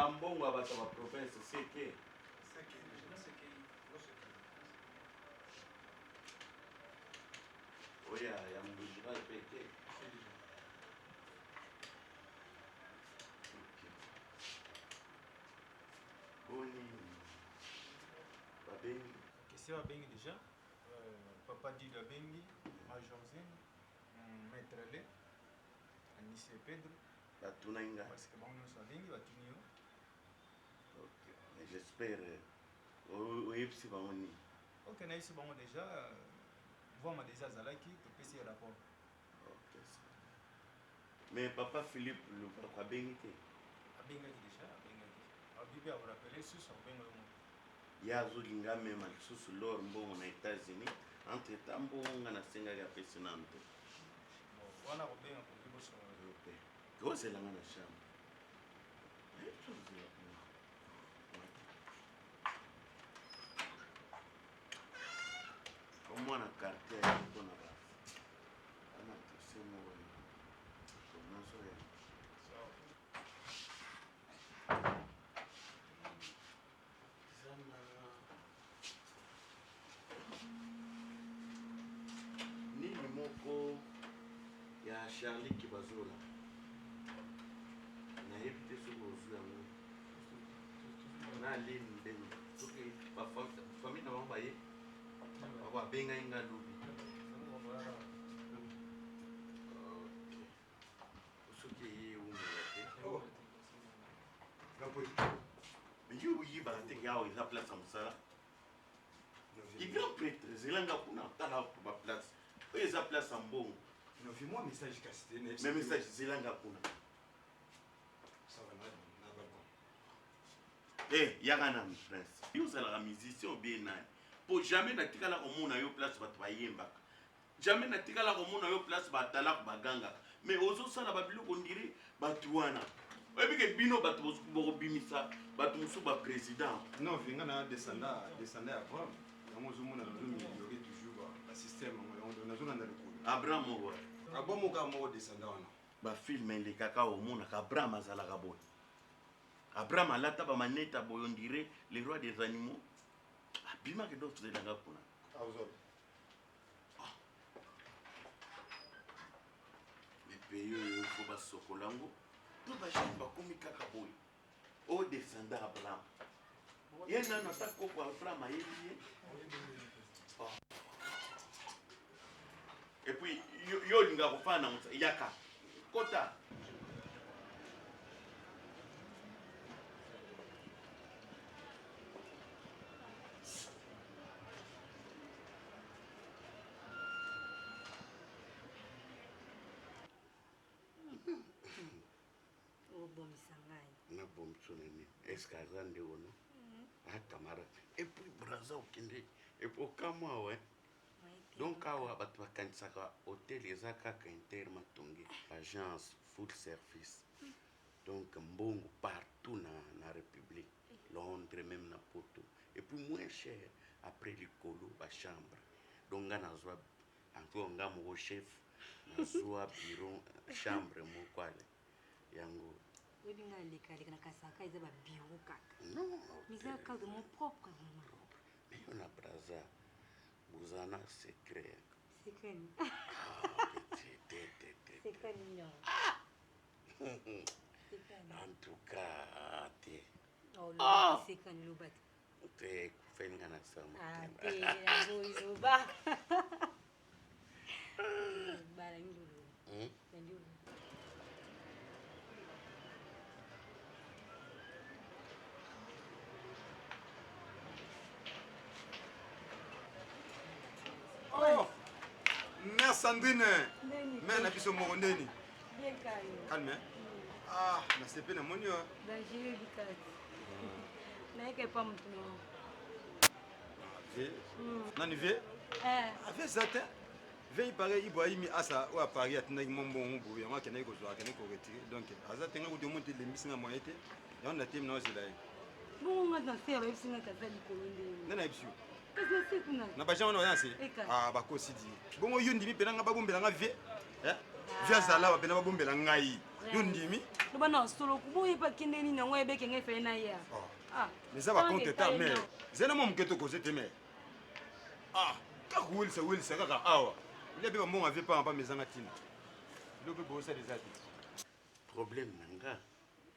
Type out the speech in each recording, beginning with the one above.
Bambongo ya bato ya baprovince seke. Oyo ya Mbujimayi mpe te. Boni babengi? Kese babengi deja euh, papa Dido abengi Major Zeni Maître Le Anise Pedro batunaki nga parce que bango nyonso babengi batuni yo. Ok, mais j'espère euh, oyebisi bango nini? Ok, nayebisi bango deja euh, Mvwama deja azalaki topesi ye rapport. Ok, mais papa Philippe Lubako abengi te? Abengaki deja, abengaki. Abibi akorapele lisusu akobenga yo moko. Ye azolinga amema lisusu lor mbongo na Etats-Unis entre temps mbongo nga nasengaki apesi nanu te. Bon, wana akobenga koki bosolola. Ok. Ozela nga na chambre. Ozela kuna. Mwana quartier aye mpona ba ana dossier moko ya nazoya. Eza na nini moko ya Charlie Kibazola nayebi te soki ozwi yango na Aline Mbemba soki bafamille na bango baye babengaki nga lobi soki eye ewumela te oh. Mais yo oyebaka te ke awa eza place ya mosala. Ki grand prêtre zela nga kuna tala ba place. Oyo eza place ya mbongo. Non, fais moi message kasi te. Mais message zela nga kuna. Ça va na na balcon. Eh, yaka na prince. Yo ozalaka musicien ou bien nani? Po jamais natikala komona yo place bato bayembaka. Jamais natikala komona yo place ba atalaku bagangaka mais ozosala ba biloko ondire batu wana oyebi ke bino batu bokobimisa batu mosusu ba president. Non vie nga na descendant descendant ya Abraham yango ozomona nazo améliorer toujours ba ba système yango yango donc nazolanda lokolo. Abraham moko wapi? Abraham moko kaka moko descendant wana. Ba film elekaka omonaka Abraham azalaka boye Abraham alata ba maneta boye ondire le roi des animaux abimaka donc tozelanga kuna. Azo Ah. Mais pays oyo il faut basokola yango to bajeune bakomi kaka boye o descendant abraham ye nano ata koko abraham ayebi ye ah. et puis yo olinga kofanda na yaka kota Obomisa ngai. Nabomisa na nini? Est-ce que aza ndeko no? Ah camarade. Et puis Brazza okende et puis okamwa awa. Donc awa bato bakanisaka hotel eza kaka inter matonge agence full service. Donc mbongo partout na, na république. Londres même na poto et puis moins cher après likolo ba chambre donc nga nazwa encore nga moko chef nazwa bureau chambre moko ale yango oyebi nga aleka aleka na kasaka eza ba bureau kaka non mais eza cadre mo propre vraiment propre mais yo na braza boza na secret secret ni ah, te te te te secret nini ah En tout cas, te. Ah! Te ekufeli nga na sa motema. Ah, te, yango loba. Bala ngulu. Hmm? Oh! Mère Sandrine! Mère na biso moko ndeni. Bien calme. Calme hein? Ah, nasepeli namoni yo. Danger bikati. Nayeke pa mutu no. Ah, vie. Nani vie? Eh. Ah, vie eza te. Vie ipare Ibrahim asa oyo a Paris atindaki mwa mbongo boye yango akendaki kozwa akendaki koretire donc aza te nga kutu omoni te elembisi nga moyen te yango na temi na ozela ye. Bongo nga na se bayebisi nga kaza likolo ndenge. Nani ayebisi yo? Kasi na se kuna. Na bajean wana baza na se? Ah bakosi di. Bongo yo ndimi mpena nga babombela nga vie? Eh? Vie azala awa mpena babombela ngai. Yo ndimi? Loba na solo kuboye pa kende nini yango ebeke ngai fai na ya. Ah. ah. Mais ça va compte ta mère. Zena mo mketo koze te mère. Ah, kaka welisa welisa kaka awa. Lia be mbongo avie pa pa mezanga tina. Lobe bosa des ati. Problème na nga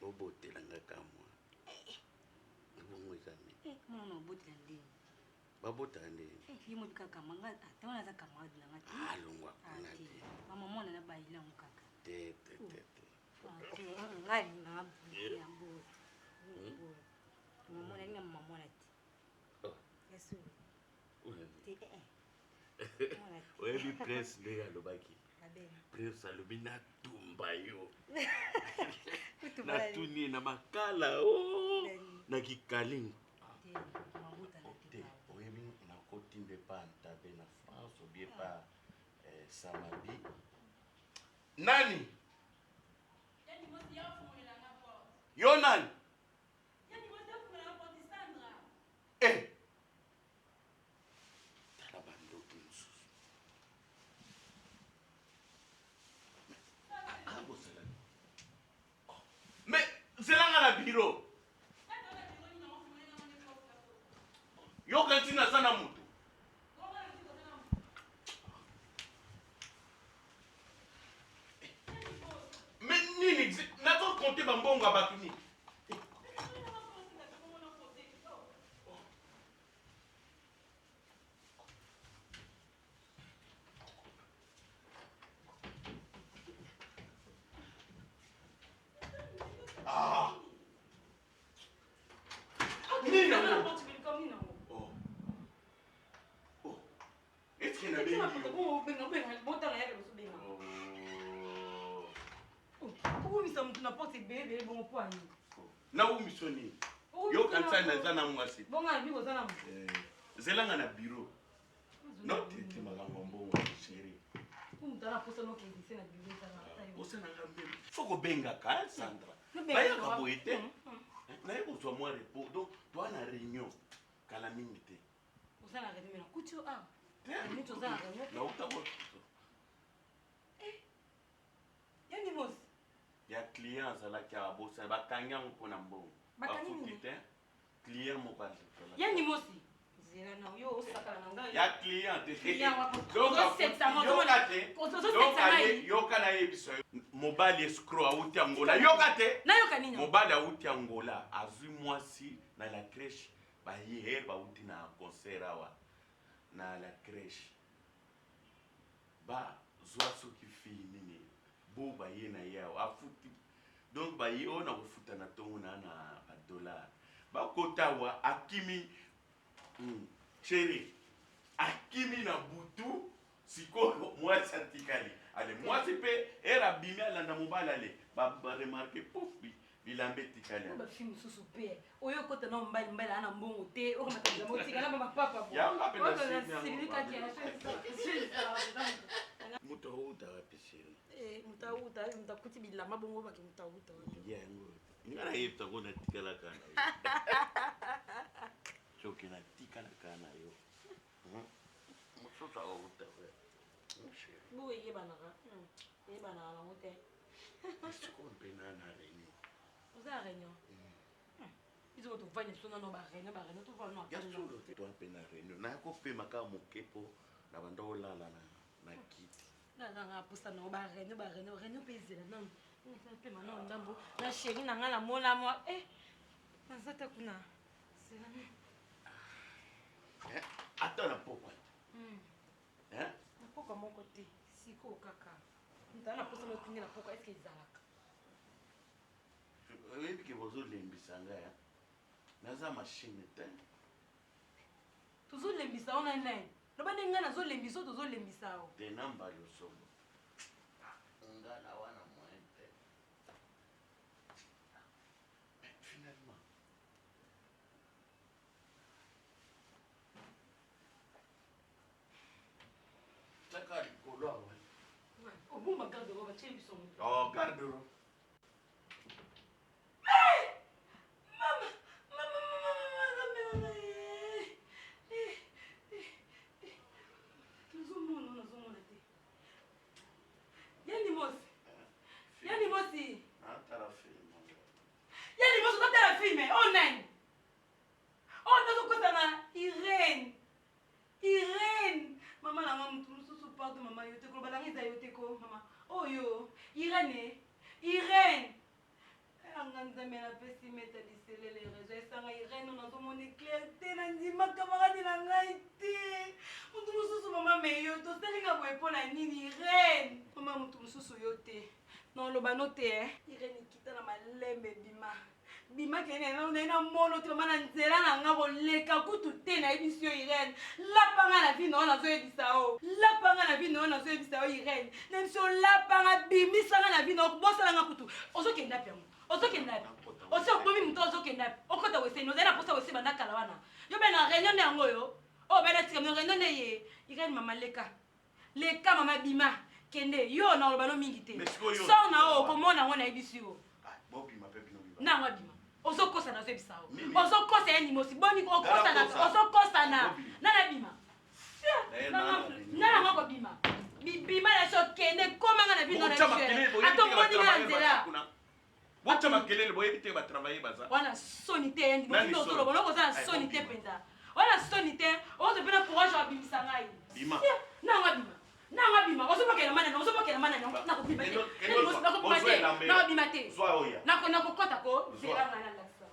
obotela nga kamwa. Bongo eza nini? Eh, mwana obotela ndenge. Babotaka ndenge eh, ye mobi kaka manga ata wana aza camarade na nga te. Ah, longwa ah, kuna te. Mama mwana na bayila yango kaka. Te te te te. Ah, te ngai na ya mbo. Mama mwana na mama mwana te. Oh. Yesu. Te eh. eh. Oyebi prince ndenge alobaki. Prince alobi natumba yo. Natuni na makala o oh, na kikalingo. Te oyebi nakotinda epa ntabe na France obie epa eh, Samabi. Nani? Yo nani? Eh! Tala bandoki mosusu. Ah, bosala. Oh. Mais zela nga na bureau. Yoka ntina aza na moto. Mais nini nazo compter ba mbongo ya bato nini? Ah! Nini yango? Oh. Oh. Est-ce que nabengi yo? Okumisa moto na porte ebele ebele bongo mpo ani? Nawumiso nini? Yo kanisa naza na mwasi. Bongo alobi koza na moto. Eh, zela nga na bureau. No traite makambo ya mbongo chérie. Moto ana posa nokendise na bureau ezala. Posa na nga mbele. Faut kobengaka hein, Sandra. Bayaka boye te. Naye kozwa mwa repos. Donc toa na réunion kala mingi te. Oza na réunion na kuti yo awa. Minute oza na réunion. Nauta ko. Eh. Yani mosi. Ya client azalaki awa bosana bakangi yango mpo na mbongo. Bafuti te. Client moko azalaki. Yani mosi. Zela na yo osakala na ngai. Ya client te. Client wapo. Donc Ozosekisa moto yoka te. Ozosekisa ngai. Yoka na yebisa yo. Mobali escroc awuti Angola. Yoka te. Nayoka nini? Mobali awuti Angola azwi mwasi na la crèche baye he bawuti na concert awa na la crèche. Ba zwa soki fille nini bo baye na ye awa afuti donc baye oyo na kofuta na tongo na na ba dollar bakota awa akimi chérie akimi na butu sikoyo mwasi atikali ale mwasi mpe ere abimi alanda mobali ale ba remarke pouf bilamba etikali ba fille mosusu mpe oyo okota na mobali mobali aa na mbongo te okamata bilamba otika na bamapapa moto awuta wapi chérie eh, moto awuta moto akuti bilamba bongo bake moto awuta wapi yango nga nayebisa ngo natikalaka na yo soki natikalaka na yo hmm? mosusu awuta bo eyebanaka hmm, eyebanaka nango te sikoyo mpe na na réunion oza na réunion hmm. biso tovandi biso nano baréunion baréunion tovanda ya solo te toa mpe na réunion naya kopema kaka moke mpo na banda olala na kiti nazanga mposa nango baréunion baréunion réunion mpe ezela nano pema nano ndambo na chéri na ngai namona mwa e eh, naza ta kuna zela eh, ata na pokwa te hmm. eh? na pokwa moko te sikoyo kaka moto ana mposa notindi na pokwa eske ezalaka oyebi ke bozolembisa ngai naza machine te tozolembisa yo nani nani loba nde ngai nazolembisa yo tozolembisa yo te na mbala osolo nga na wana moyen te mais finalement taka likolo awa obomba garde robe atyeli biso oh garde robe Nazomona, nazomona te. Yani mosi. Yani mosi. Mama yo te koloba nanga eza yo te ko mama. Oyo Irene Irene anga nzambe napesi meta liselele rezo esanga Irene nazomona eclair te nandima camarade na ngai te moto mosusu mama me yo tosali nga boye mpo na nini Irene mama moto mosusu yo te naoloba no te eh. Irene kita na malembe bima bima kende naye na mono te mama na nzela na nga koleka kutu te nayebisi yo Irene lapa nga na vie na yo nazoyebisa yo lapa nga na vie na yo nazoyebisa yo Irene nayebisi yo lapa nga bimisa nga na vie na yo bosala nga kutu ozokenda api yango ozokenda api osi obomi moto ozokenda api okota wese ozali na posa wese banda kala wana yo be na réunion nde yango oyo oyo bana tika me réunion nde ye Irene mama leka Leka mama bima kende yo na oloba no mingi te. Sor na yo okomona yango nayebisi yo. Ah, bobima pe bino mibale. Nango abima. Ozokosa nazoyebisa yo. Ozokosa ye nimosi boni okosana ozokosana. Nana bima. Nana ngo kobima. Bibima na so kende koma nga na bino na biso. Ata omoni nga na nzela. Botya makelele boyebi te ba travailler baza. Wana soni te yandi botinda ozoloba oloko oza na soni te mpenza. Wana soni te ozo mpe na courage ya bimisa ngai. Bima. Nanga bima. Nanga bima ozobokela mana ozobokela mana nakobima te. Nakobima te. Nakobima te. Nako nakokota ko zela ngai na lakisa.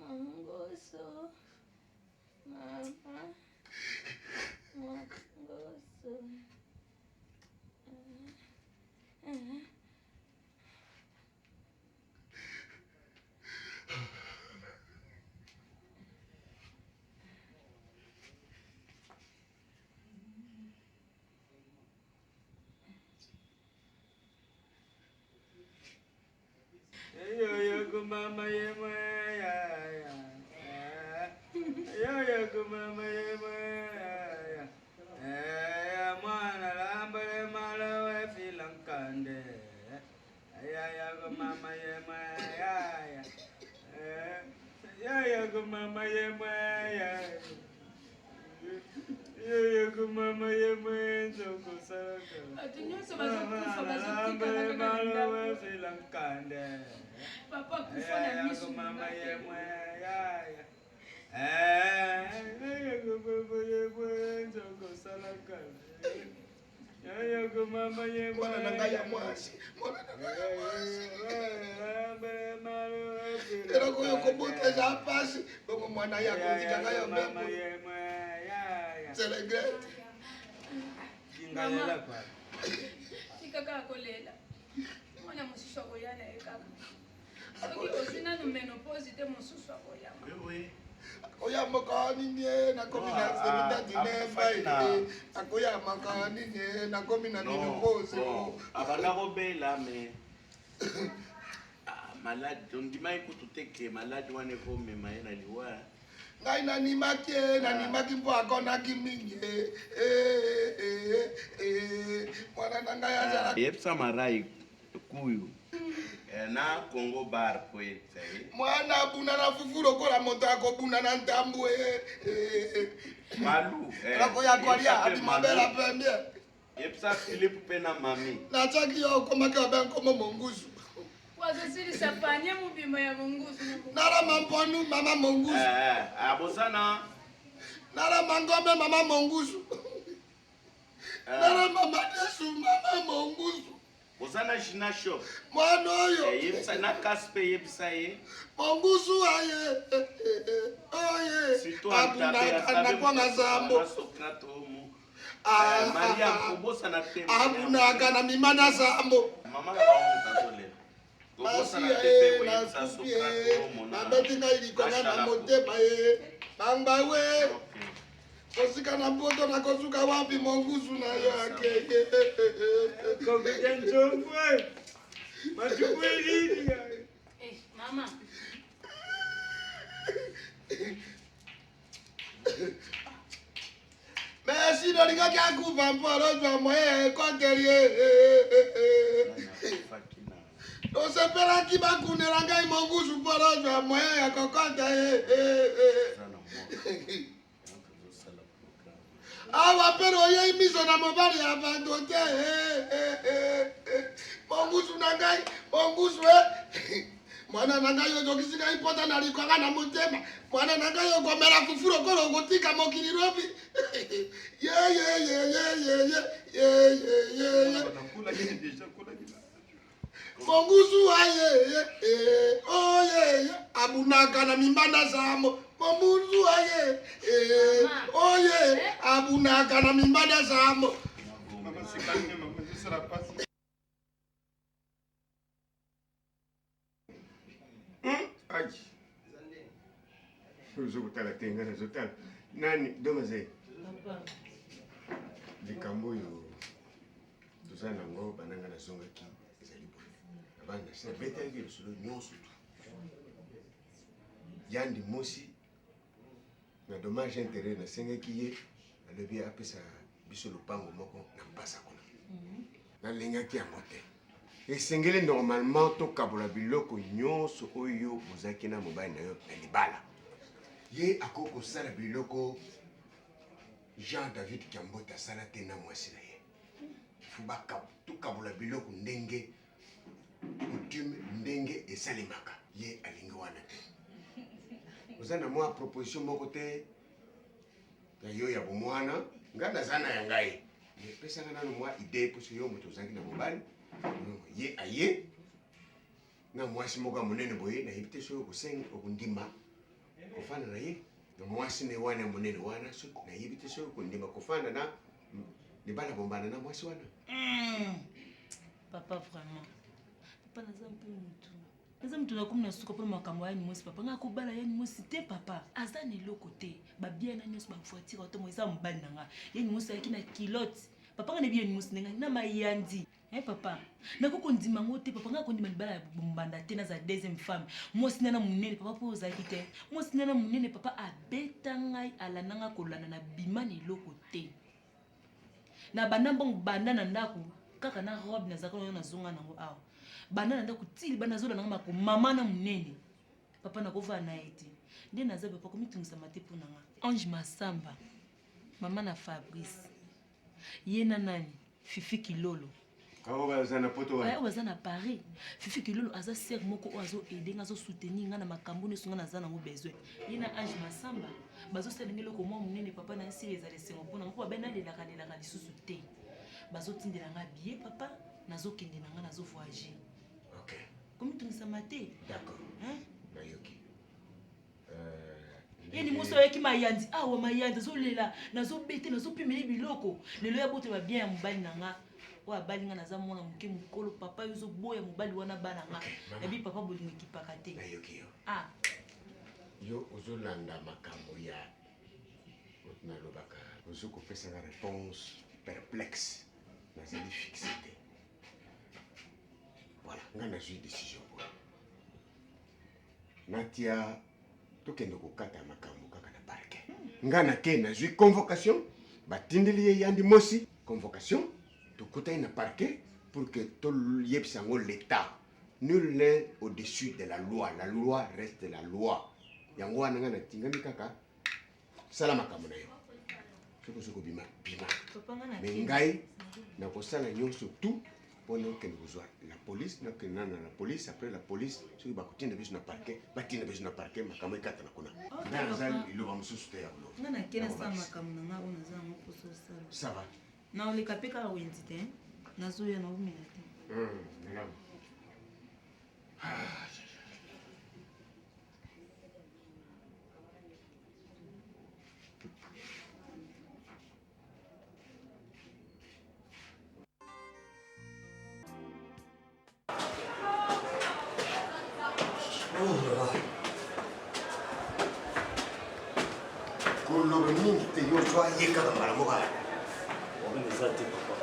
Mongoso, mama, mongoso. Bato nyonso bazokufa bazotikala kaka na ndako. Papa akufa na miso na nga te. Mwana na ngai ya mwasi, mwana na ngai ya mwasi. Eloko oyo kobota eza mpasi, bongo mwana ye akotika ngai ya mbembo. Je regrette. Mama, tika kaka kolela. Mwana mosusu akoya na ye kaka. Soki ozwi nanu menopause te, mosusu akoya. Akoya moko nini ye nakomi na semitadine mai akoya moko nini ye nakomi na menopause. Abanda kobela me ah, maladi ondimaki kutu te ke maladi wana ekomema ye na liwa. Ngai nanimaki ye, nanimaki mpo akonaki mingi eh, eh, eh, eh, mwana na ngai azala. Yebisa marai kuyu eh, na Congo bar koyebisa ye mwana abuna na fufu lokola moto akobuna na ntambwe eh, malu eh, nakoya kolia yebisa pe abimabela Malu. pembe Yebisa Philippe mpe na mami natiaki yo okomaki obe nkomo mongusu. Po azosilisa panier mobimba ya mongusu. Nara mamponu mama mongusu. Eh, eh, abosana. Nara mangombe mama mongusu. Eh. Nara mama desu mama mongusu. Oza na Gina Shop. Mwana oyo. Eh, yebisa na kasi mpe yebisa ye. Mongusu aye. Oye. Surtout Abunaka na kwanga zambo. Socrate omu. Ah, Eh, Maria ah, ah. kobosana te. Abunaka na mimana zambo. Mama na bango moto azolela. Basi Kobosana te ye mpe koyebisa nakufi Socrate ye omo na. nabeti ngai likonga na motema ye bangba we kosika na poto nakosuka wapi mongusu na yo akeye Eh, mama. Merci nalingaki akufa mpo alozwa moyen ya ekoteli ye tosepelaki bakunela ngai mongusu mpo alozwa moyen ya kokota ye awa mpe oyei miso na mobali ya bato te mongusu na ngai mongusu e mwana na ngai ozokisi ngai mpota na likwanga na motema mwana na ngai okomela fufu lokola okotika mokili lobi yeyeyeyeyeyeyeyeye mongusu aye oye abunaka na mimbanda zamo mongusu aye oye abunaka na mimbanda zamo Mama, c'est calme, maman, ce sera pas. Ai. Ozokotala te ngai nazotala nani domaze likambo oyo toza nango bananga nazongaki ezali boye abana nasi nabetaki lisolo nyonso tu yandi mosi na dommage intérêt nasengaki ye alobi apesa biso lopango moko na mpasa kuna nalingaki yango te esengeli normalement tokabola biloko nyonso oyo ozalaki na mobali na yo na libala ye akoki kosala biloko jean david kiambote asala te na mwasi na ye fo tokabola biloko ndenge coutume ndenge esalemaka ye alingi wana te oza na mwa proposition moko te ya yo ya bomwana ngai naza na ya ngai pesanga nano mwa idée mposo yo moto ozalaki na mobali ye aye na mwasi moko ya monene boye nayebi te soki okosenga okondima kofanda na ye na mwasi ne wana ya monene wana soki nayebi te soki okondima kofanda na libala bombana na mwasi wana Papa vraiment. Papa naza mpe mutu. Naza mutu nakomi na suka mpona makambo ya yani mwasi papa. Ngai akobala yani mwasi te papa. Aza na eloko te. Babia na nyonso bavoiture otomo eza mobali na nga. Yani mwasi ayaki na kilote. Papa ngai nayebi yani mwasi ndenge na mayandi. Eh papa, nakoki kondima yango te papa, ngai kondima libala ya bombanda te, naza deuxième femme. Mwasi nana monene papa mpo ozalaki te. Mwasi nana monene papa abeta ngai alanda ngai kolanda na bima na eloko te. Na banda mbongo banda na ndako kaka na robe nazalaka nayo nazonga nango awa. Banda na ndako ti libanda nazolanda ngai mako mama na monene. Papa nakovanda na ye te. Nde naza papa komitungisama te mpo na nga. Ange Masamba, mama na Fabrice. Ye na nani? Fifi Kilolo. Oyo baza na poto wana. Oyo baza na Paris. Fifi Kilolo aza sœur moko oyo azo aider nga azo soutenir nga na makambo nyonso nga naza nango besoin. Ye na Ange Masamba bazosala ngai eloko mwa monene papa na nsili ezala esengo mpona mpo babe nalelaka lelaka lisusu te. Bazotindela nga billet papa, nazokende na nga nazo voyager. Ok. Komitungisama te. D'accord. Hein? Nayoki. Ye ni moso ayaki mayanzi awa mayanzi azolela nazobete nazopimela biloko lelo ya botema bien ya mobali na nga oyo abali nga naza mwana moke mokolo papa yo ozoboya mobali wana bana nga yabi papa bolingo ekipaka te nayoki yo ah. Yo ozolanda makambo ya nalobaka ozo kopesa nga réponse perplexe nazali fixe te voilà nga nazwi décision oyo natia tokende kokata makambo kaka na parquet nga nake nazwi convocation batindeli ye yandi mosi convocation tokutani na parquet pour que toyebisa yango l'état nul n'est au-dessus de la loi la loi reste la loi yango wana nga natingami kaka sala makambo na yo soki ozoki kobima bima me ngai nakosala nyonso tout. mpo nakende kozwa la police, nakende nana na police, après la police soki bakotinda biso na parquet, batinda biso na parquet, makambo ekatana kuna. Nga naza liloba mosusu te ya koloba. Nga nake nasala makambo na nga oyo naza yango mposa osala. Ça va. Naoleka mpe kaka wenzi te, nazoya naumela te. Malamu. Ah, koloba mingi te yo zwa ye kaka mbala moko problème eza te papa.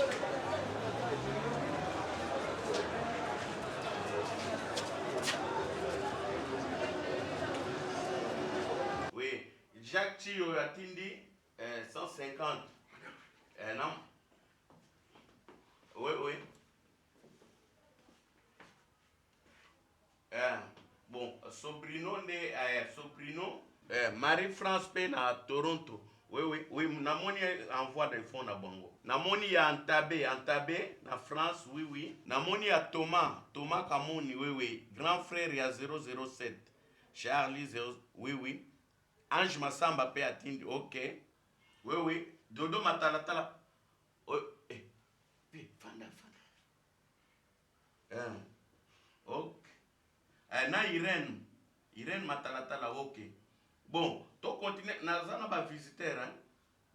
Oui, Jacques Chiyo atindi eh, 150. Eh, non. Oui, oui. Eh, bon, Sobrino nde eh, Sobrino eh, Marie-France mpe na Toronto. Oui, oui, oui, namoni envoi de fonds na bango. Namoni ya Antabe, Antabe na France, oui, oui. Namoni ya Thomas, Thomas Kamoni, oui, oui. Grand frère ya 007. Charlie 0, oui, oui. Ange Massamba pe atindi, ok. Oui, oui. Dodo Matalatala. Oh, eh, eh, fanda, fanda. Eh, ok. Eh, na Irène, Irène Matalatala, ok. Bon, to continue, naza na ba visiteur, hein.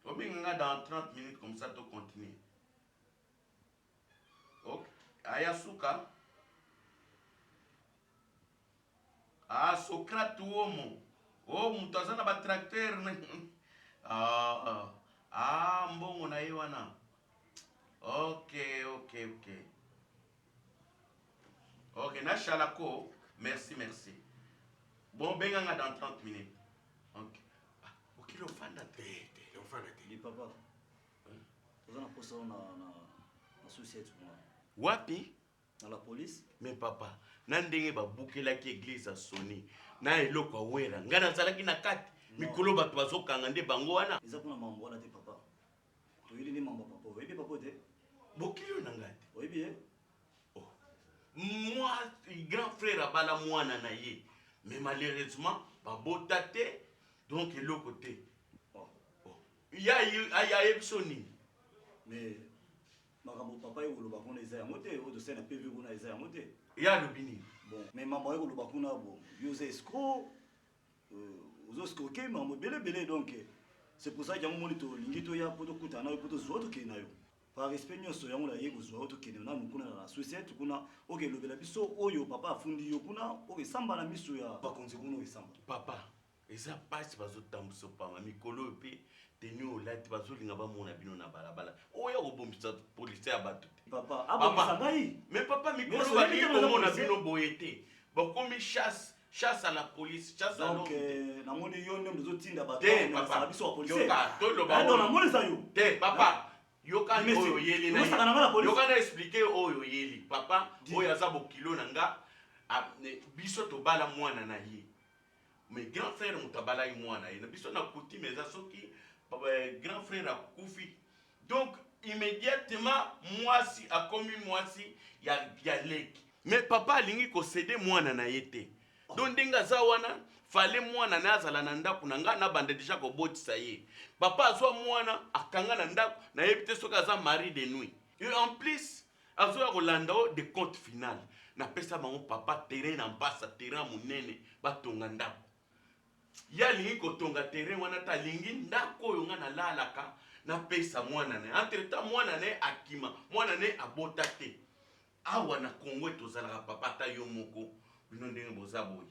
Obenga nga dans 30 minutes comme ça to continue. Ok. Aya suka. Ah, Socrate Uomo. Oh, moto aza na ba tracteur. Ah, ah, ah, mbongo na ye wana. Ok, ok, ok. Ok, na Shalako. Merci, merci. Bon, benga nga dans 30 minutes. Ok. Ah, okili ofanda te. Te, ofanda te. Li papa. Toza na posa na na na société kuna. Wapi? Na la police. Mais papa, na ndenge babukelaki église ya Sony, na eloko ya Wera, ngai nazalaki na kati. Mikolo bato bazokanga nde bango wana. Eza kuna mambo wana te papa. Toyeli nde mambo papa. Oyebi papa te? Bokilo na ngai te. Oyebi ye? Oh. Moi, grand frère abala mwana na ye. Mais malheureusement, babota te, donc eloko te. Oh. Oh. Ya ayebi so nini? Mais makambo papa ye koloba kuna eza yango te, oyo tosali na PV kuna eza yango te. Ye alobi nini? Bon, mais mambo aye koloba kuna bon, yo oza escroc, ozo escroquer mambo ebele ebele, donc c'est pour ça que yango moni tolingi toya po tokutana na yo po tozwa tokende na yo. Par respect nyonso yango na ye kozwa yo tokende nanu kuna na société kuna, oke elobela biso oyo papa afundi yo kuna, oke samba na miso ya bakonzi kuna oke samba. Papa, eza pasi bazotambusa pamba mikolo oyo mpe tenue olati bazolinga bamona bino na balabala oya kobomisa policier ya bato te. Papa, abomisa ngai. Mais papa, mikolo balingi komona bino boye te, bakomi chasse, chasse à la police, chasse à l'homme. Donc namoni yo nde ozotinda bato te papa, biso ba policier. Yoka toloba. Donc namoni eza yo. Te papa, yoka oyo oyeli na yoka na expliquer oyo oyeli papa, oyo aza bokilo na nga, biso tobala mwana na ye. Mais grand frère moto abalaki mwana ye na biso na coutume eza soki grand frère akufi, donc immédiatement mwasi akomi mwasi ya leki. Mais papa alingi kosede mwana na ye te. Donc ndenge aza wana, fale mwana na azala na ndako na nga na banda deja kobotisa ye. Papa azwa mwana akanga na ndako, nayebi te soki aza mari de nuit. Et en plus azoya kolanda o de compte final. Napesa bango papa terrain na mpasa, terrain monene, batonga ndako. Ye alingi kotonga terrain wana te, alingi ndako oyo nga nalalaka napesa mwana na ye. Entre temps mwana na ye akima, mwana na ye abota te. Awa na Congo tozalaka papa ata yo moko, bino ndenge boza boye.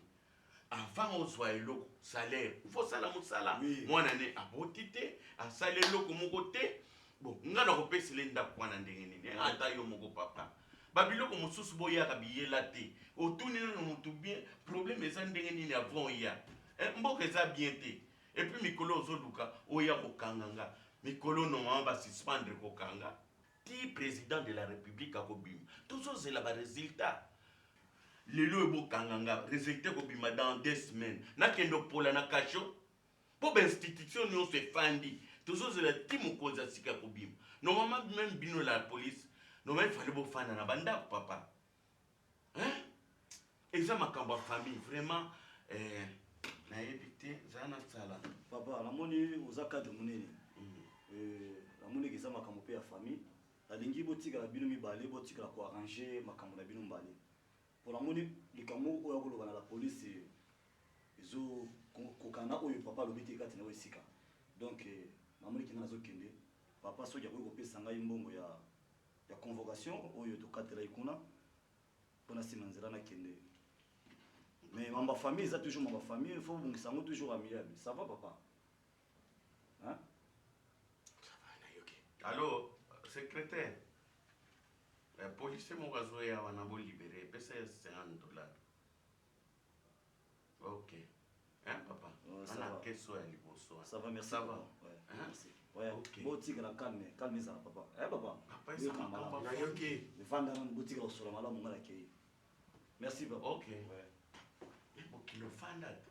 Avant ozwa eloko salaire, il faut sala mosala. Mwana ne aboti te, asali eloko moko te. Bon, nga na kopesela ndako wana ndenge nini? Ata yo moko papa. Ba biloko mosusu boyaka biyela te. Otuni nanu mutu bien, problème eza ndenge nini avant oya. Mboka eza bien te. Et puis mikolo ozoluka oya kokanga nga. Mikolo normalement ba suspendre kokanga. Ti président de la République akobima. Tozozela ba résultats. Lelo ebokanga nga, résultat ekobima dans 2 semaines. Nakende opola na cachot. Po ba institution nyonso efandi. Tozozela ti mokonzi ya sika kobima. Normalement même bino la police, Normal il fallait bofanda na bandako papa. Hein? Eza makambo ya famille vraiment eh, nayebi te zala nasala. Papa namoni oza cadre monene. Euh, namoni eza makambo mpe ya famille. Nalingi botikala bino mibale botikala ko arranger makambo na bino mbale. Mpo namoni likambo oyo akoloba na la police ezo kokana oyo papa alobi te kati na oyo esika. Donc eh, namoni kinga nazokende papa soki akoki kopesa ngai mbongo ya ya convocation oyo tokatelaki kuna mpo na nsima nzela nakende. Mais mamba famille eza toujours mamba famille, il faut bongisa yango toujours amiable. Ça va papa? Hein? Allo, secrétaire. Eh, policier moko azoya wana bolibere pesa ye 50 dollars. Ok. Hein papa? Ouais, ça Ana va. keso ya liboso. Ça va, merci. Ça va. papa. Ouais, Hein? merci. Ouais. Ok. Botikala calme, calme ezala papa. Eh papa. Papa, eza Boyoka makambo malamu. ya Nayoki. Vanda nanu botikala kosola malamu nga nakei. Merci papa. Ok. Ouais. Eh, bokilo fanda te.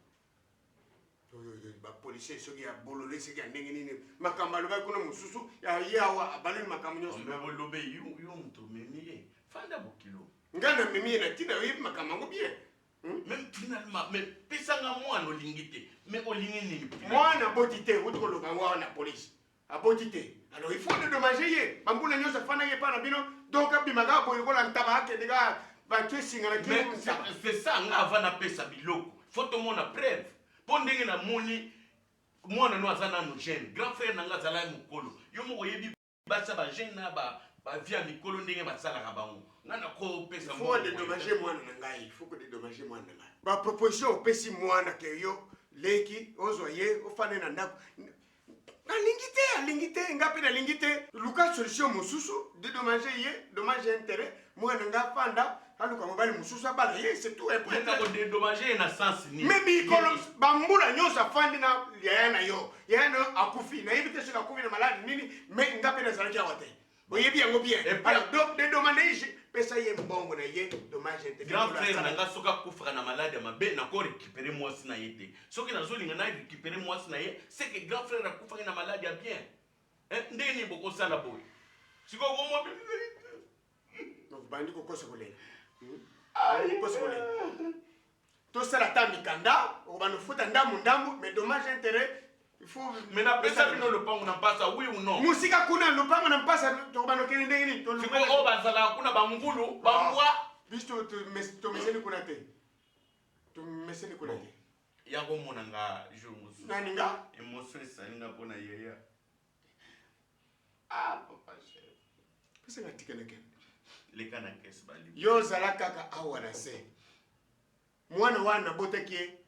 Bapolisier soki ya bolole soki ya ndenge nini makambo alobaki kuna mosusu ya ye awa abaloli makambo nyonso. Ombe bolobe yo yo moto omemi ye. Fanda bokilo. Ngai namemi ye na ntina oyebi makambo yango bien. Même finalement, mais pesanga mwana olingi te. Mais olingi nini? Mwana aboti te, outi koloba yango awa na police. Aboti te. Alors il faut dédommager ye. Bambula nyonso afandaki epai na bino, donc abimaka boye lokola ntaba akende kaka batie singa na Mais kingo ntaba. c'est ça nga avant napesa biloko. Faut tomona preuve. Mpo ndenge namoni mwana no aza nano jeune. Grand frère na nga azalaki mokolo. Yo moko oyebi basi ya ba jeune na ba ba vie ya mikolo ndenge basalaka bango. Nga nakopesa Il faut mwana dédommager mwana na ngai, il faut ko dédommager mwana na ngai. Ba proposition opesi mwana ke yo leki ozwa ye ofanda na ndako. Nalingi te, alingi te, nga mpe nalingi te. Luka solution mosusu, dédommager ye, dommage intérêt, mwana nga afanda, aluka mobali mosusu abala ye, c'est tout. Mais nako dédommager ye na sens nini? Mais mikolo bambula nyonso afandi na yaya na yo, yaya na yo akufi, nayebi te soki akufi na maladi nini, mais nga mpe nazalaki awa te. Oyebi yango bien. Et puis- Alors donc dédommager, pesa ye mbongo na ye, dommage intérêt. Grand frère na nga soki akufaka na maladi ya mabe nako récupérer mwasi na ye te. Soki nazolinga na récupérer mwasi na ye, c'est que grand frère akufaki na maladi ya bien. Eh, ndenge nini bokosala boye? Sikoyo komwa Donc bandi kokosa kolela. Bandi kokosa kolela. Tosala ata mikanda, okobanda kofuta ndambu ndambu, mais dommage intérêt, il faut Mais napesa bino lopango na mpasa oui ou non? Musika kuna lopango na mpasa tokobanda okende ndenge nini? Sikoyo oyo bazalaka kuna bangulu, bambwa. Biso tomeseni kuna te. Tomeseni kuna te. Ya komona nga jour mosusu. Nani nga? Émotion esali nga mpona yaya. Ah papa chef. Pesa nga tika na kende. Leka na kese bali. Yo ozala kaka awa na se. Mwana wana nabotaki ye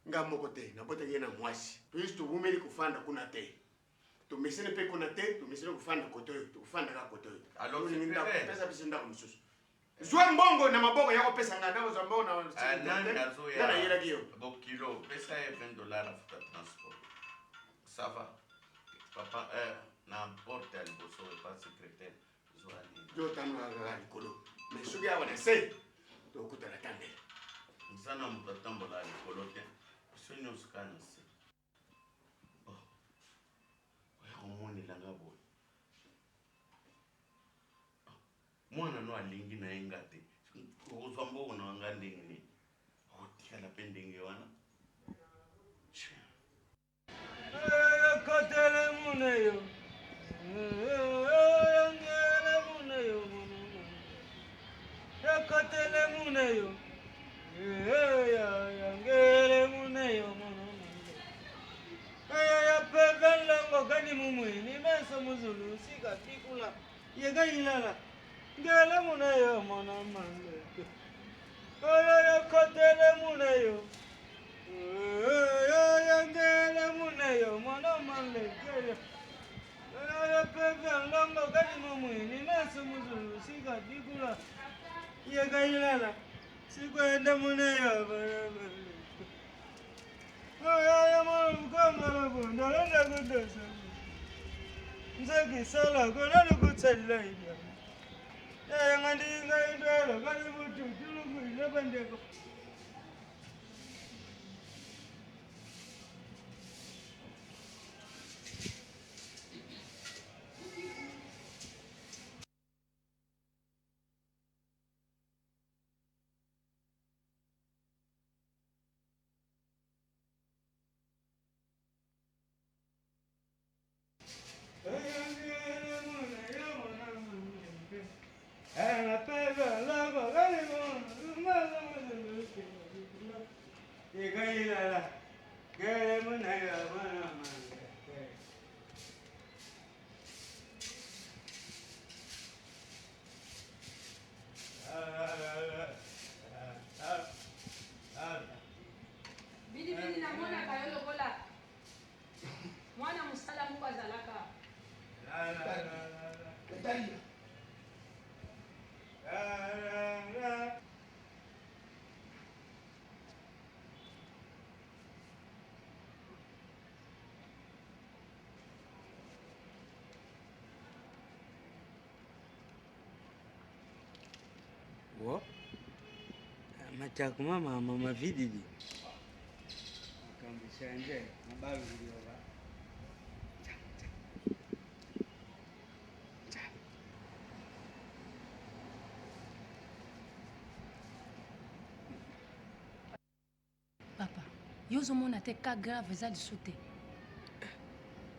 nga moko te, nabotaki ye na mwasi. Puis towumeli kofanda kuna te. Tomeseni mpe kuna te, tomeseni kofanda kote oyo, tokofanda kaka kote oyo. Alors, Tolingi c'est ndako, clair. pesa biso ndako mosusu. Zwa mbongo na maboko ya kopesa nga, nakozwa mbongo na Ah, nani nga azoya? nayelaki yo. Bokilo, pesa ye 20 dollars afuta transport. Ça va. Papa, eh, na porte ya liboso epa secrétaire. Zwa nini? Yo otanga kaka likolo. Mais soki awa na se, tokutana ta ndele. Nza na moto atambola likolo te. Biso nyonso kaka na se. Oh. Oya komonela nga boye. Mwana no alingi na ye nga te. Okozwa mbongo na nga ndenge nini? Okotikala mpe ndenge wana. Kotele muneyo. Yangele muneyo. Kotele muneyo. Yangele muneyo. Ya pevelango kani mumwini meso muzulu sika pikula yekayilala ngele muneyo mona mange. Oyo kotele muneyo. Yangele muneyo mona mange. Oyo pevelango kani mumwini meso muzulu sika pikula yekayilala sikwenda muneyo mona mange. Bili bili namonaka yo lokola mwana mosala moko azalaka. Wo matakuma mama mavididi makambo shanje mabalulioba. Papa, yo ozomona te cas grave eza lisu te.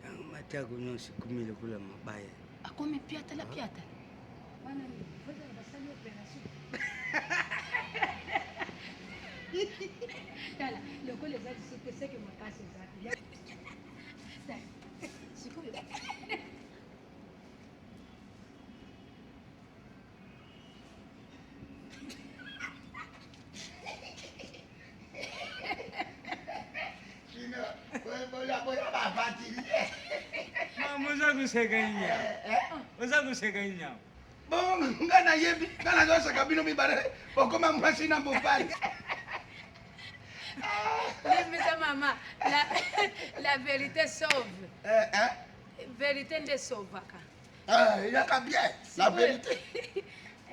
Yango matako nyonso ekomi lokola mabaya. Akomi piatala piatala. Wana ozala basali opération. Tala, lokola eza lisu te seke makasi eza te. Tala, sikoyo. Mama oza koseka inyama. Oza koseka inyama. Bon, nga nayebi, nga nazoseka bino mibale, bokoma mwasi na mobali. Limbisa mama, la, la vérité sauve. Eh, eh? Vérité nde sauvaka. Eh, yaka bien, la vérité.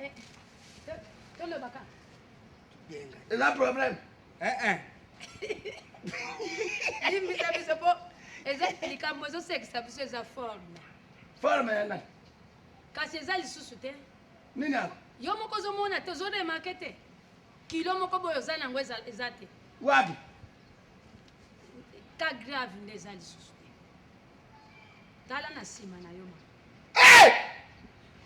Eh, tolobaka. Eza problème. Eh, eh. Limbisa biso po eza likambo ezosekisa biso eza forme. Forme ya nani? Kasi eza lisusu te. Nini yango? Yo moko ozomona te, ozoremarke te. Kilo moko boye oza nango eza te. Wapi? Ka grave nde eza lisusu te. Tala na nsima na yo mama. Hey!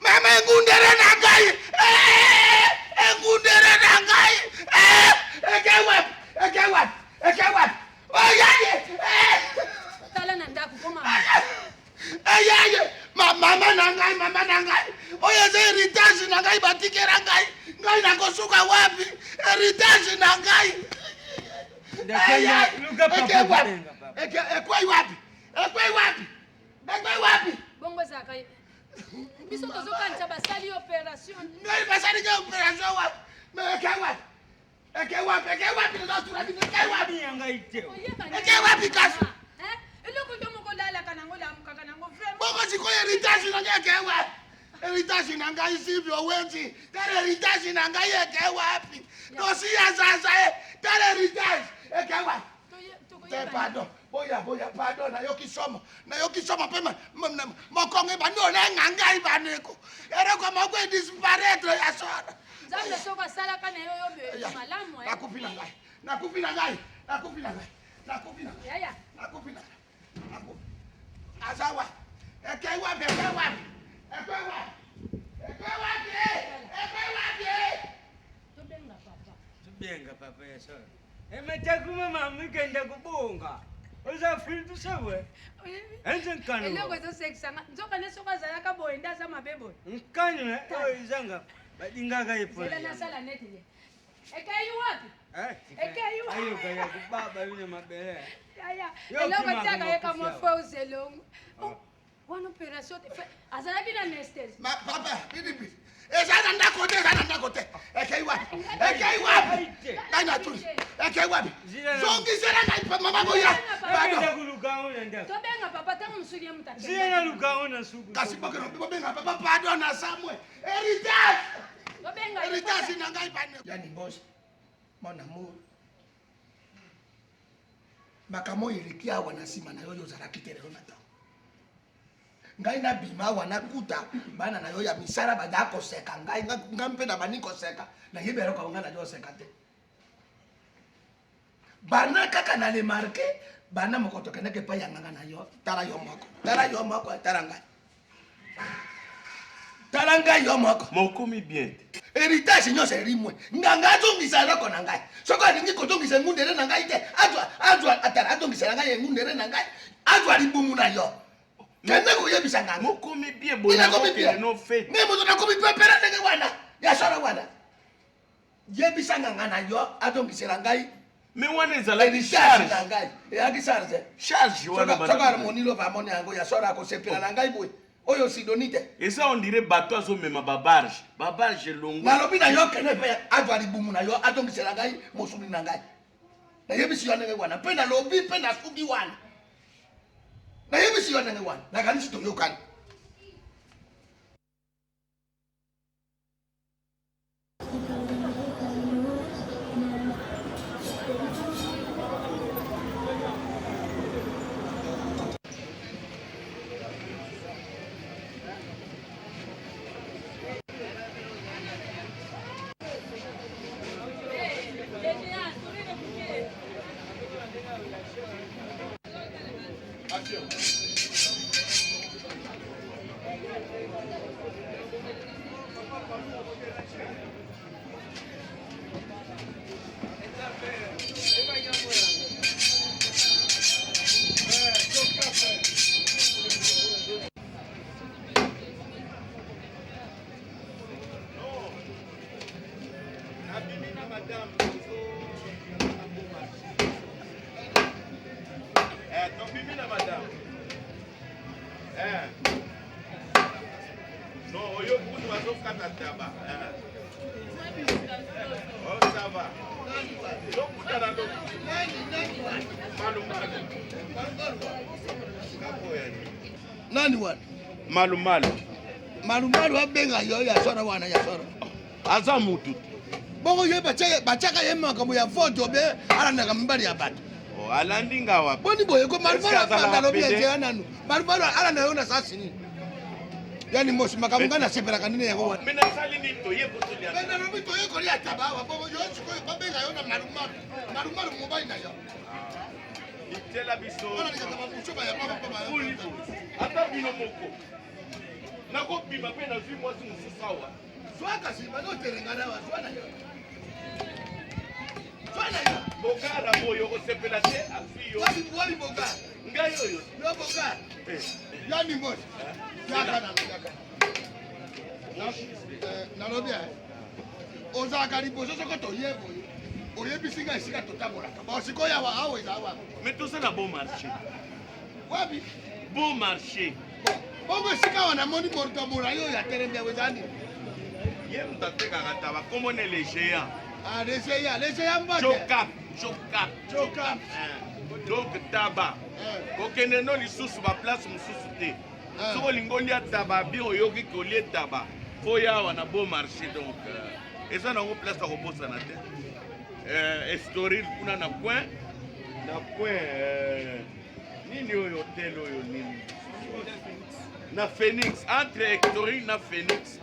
Mama engundere na ngai! Hey! Engundere na ngai! Hey! Eke wapi? Eke wapi? Eke wapi? Oyaye! Hey! Tala na ndako ko mama. Eyaye! Ma mama na ngai, mama na ngai. Oyo eza héritage na ngai batikela ngai. Ngai nakosuka wapi? Héritage na ngai. Luka papa Eke wapi? kubenga papa. Eke ekwei wapi? Ekwei wapi? Ekwei wapi? Bongo ezalaka biso tozokanisa basali opération. Ngai basali ngai opération wapi? Mais eke wapi? Eke wapi? Eke wapi? Nazotuna bino eke wapi? Ya ngai te. Eke wapi kasi? Eloko yo moko olalaka nango olamukaka nango vraiment. Bongo sikoyo héritage na ngai eke wapi? Héritage na ngai Silvio Wenzi, tala héritage na ngai eke wapi? Dosi ya zaza e, tala héritage eke wapi? Te pardon, boya boya pardon, nayoki somo, nayoki somo mpe mokongo ebandi olenga ngai bandeko. Eloko moko edisparaître ya solo. Nzambe soki asalaka na yo yo malamu. Nakufi na ngai, nakufi na ngai, nakufi na ngai, nakufi na ngai. Yaya. Nakufi na ngai. Nakufi. Aza wapi? Eke wapi? Eke wapi? Eke wapi? Eke wapi? Eke wapi? Tobenga papa. Tobenga papa ya solo. Ematakuma mama ikenda kubonga. Oza fili tusewe. Enze nkano. Eloko ezosekisanga nzoka nde soki azalaka boye nde aza mabe boye. Nkano oyo ezanga balingaka ye pona. Zela nasala neti ye. Ekei wapi? Ekei wapi? Ayoka ya kubaba yune mabele. Yaya, Yo eloko okimaka tiaka ye makufi kamwa awa. fo ozelongo. Wana opération te. Azalaki na anesthésie. Ma papa, pidi. Eza na ndako te, eza na ndako te. Ekei wapi? Ekei wapi? Ngai natuni. Ekei wapi? Zongisela ngai pa mama boya. Pardon. Kuluka ona ndako. Tobenga papa ntango mosusu ye moto akenda. Zila luka ona suku. Kasi bokeno bobenga papa pardon na samwe. Héritage. Tobenga ye Héritage na ngai bane. Yani boss, mon amour. Makambo oyo eleki awa na nsima na yo oyo ozalaki te lelo na ntango. Ngai nabima awa nakuta bana na yo ya misala baza koseka ngai, ngai mpe nabandi koseka, nayebi eloko yango ngai nazo koseka te. Bana kaka na remarke, bana moko tokendaki epai ya nganga na yo, tala yo moko, tala yo moko, tala ngai. Tala ngai yo moko. Mokomi bien te. Heritage nyonso elimwe. Nganga azongisa eloko na ngai. Soki alingi kozongisa engundele na ngai te, azwa azwa atala azongisela ngai engundele na ngai, azwa libumu na yo. Kende koyebisa nganga. Mokomi bien boye. Nakomi bien. No fete. Ngai moto nakomi pepele ndenge wana. Ya solo wana. Yebisa nganga na yo azongisela ngai. Mais wana ezalaki charge na ngai. Eyaki charge. Charge wana. Soki amoni loba amoni yango ya solo akosepela na ngai boye. Oyo Sidonie te. Eza on dirait bateau azo mema ba barge. Ba barge elongwe. Nalobi na yo kende mpe azwa libumu na yo azongisela ngai mosuni na ngai. Nayebisi yo ndenge wana mpe nalobi mpe nasuki wana. Nayebisi yo ndenge wana. Nakanisi toyokani. Nani wana? Malumalu. Malumalu abenga yo ya soro wana ya soro. Aza mutu te. Bongo ye batiaka ye makambo ya vote be alandaka mibali ya bato. Oh, alandi nga wapi? Boni boye ko malumalu abanda alobi ya nzela nanu. Malumalu alanda yo na sasi nini? Yani mosi makambo ngai nasepelaka nini yango wana. Mais nasali nini toye kotolia. Mais nalobi toye kolia taba awa bongo yo sikoyo babenga yo na malumalu. Malumalu mobali na yo. Litela biso. Ata bino moko. Nakobima mpe nazwi mwasi mosusu awa. Zwa kasi bazotelengana awa zwa na yo. Zwa na yo. Bogara boyo okosepela te azwi yo. Wapi wapi bogara? Ngai oyo. Yo bogara. Eh. Ya nimbosi. Yaka na yaka. Nalobi eh. Ozalaka liboso soko toye boye. Oyebisi ngai esika totambolaka. Bon sikoyo awa awa eza wapi? Mais toza na bon marché. Wapi? Bon marché. Bongo esika awa namoni moto molai oyo atelemi awa eza nini? Ye moto atekaka taba kombo ne le géant. Ah, le géant, le géant mbote. Jokap, Jokap. Jokap. Eh. Donc taba. Eh. Kokende no lisusu ba place mosusu te. Eh. Soki olingi olia taba bien oyoki kolie taba. Fo ya awa na bon marché donc euh, eza nango place ya kobosana te. Euh, Estoril kuna na coin na coin euh, nini oyo hotel oyo nini na Phoenix entre Hectoril na Phoenix.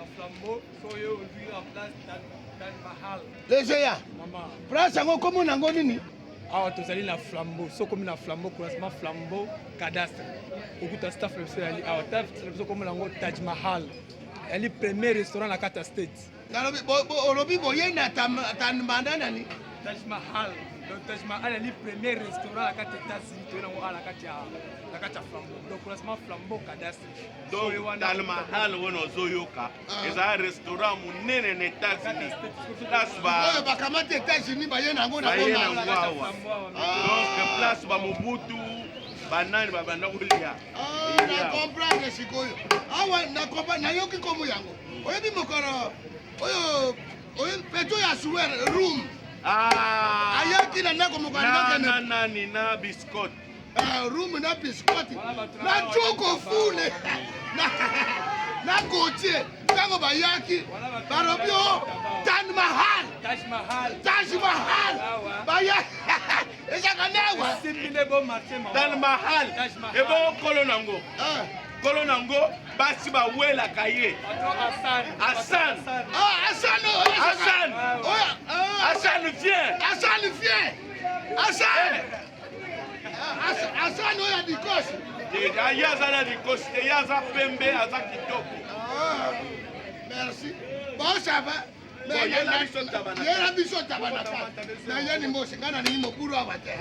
Legeya place yango kombo na yango nini? Awa tozali na flambeau, soki okomi na flambeau croisement flambeau cadastre okuta staff na biso ezali awa. Staff na biso kombo na yango Taj Mahal, ezali premier restaurant na kati ya state. Nalobi olobi boye na tanbanda nani? Taj Mahal. Donc Taj Mahal ezali premier restaurant na kati ya États-Unis, toye nango awa na kati ya na kati ya flambeau. Donc croisement flambeau cadastre. Donc Taj Mahal wana ozoyoka eza restaurant monene na États-Unis. Place ba oyo bakamati États-Unis baye nango na baye nango awa. Donc place ba Mobutu banani babanda kolia. Ah, na comprendre sikoyo. Awa na comprendre nayoki komo yango. Oyebi mokolo oyo oyo peto ya suer room. Ah. Ayaki na ndako moko na na nani na biscotte. Ah, room na biscotte na joko fule na na Gauthier ntango bayaki balobi o Taj Mahal Taj Mahal Taj Mahal baya ezaka nawa Taj Mahal ebongo kolo nango kolo nango basi bawelaka ye Hassan Hassan Hassan Hassan viens Hassan viens Hassan Hassan oyo ya dikosi ye aza na dikosi te ye aza pembe aza kitoko. Merci. Bon, ça va. Yela biso taba na kati na ye ni mosi ngai nalingi mobulu awa te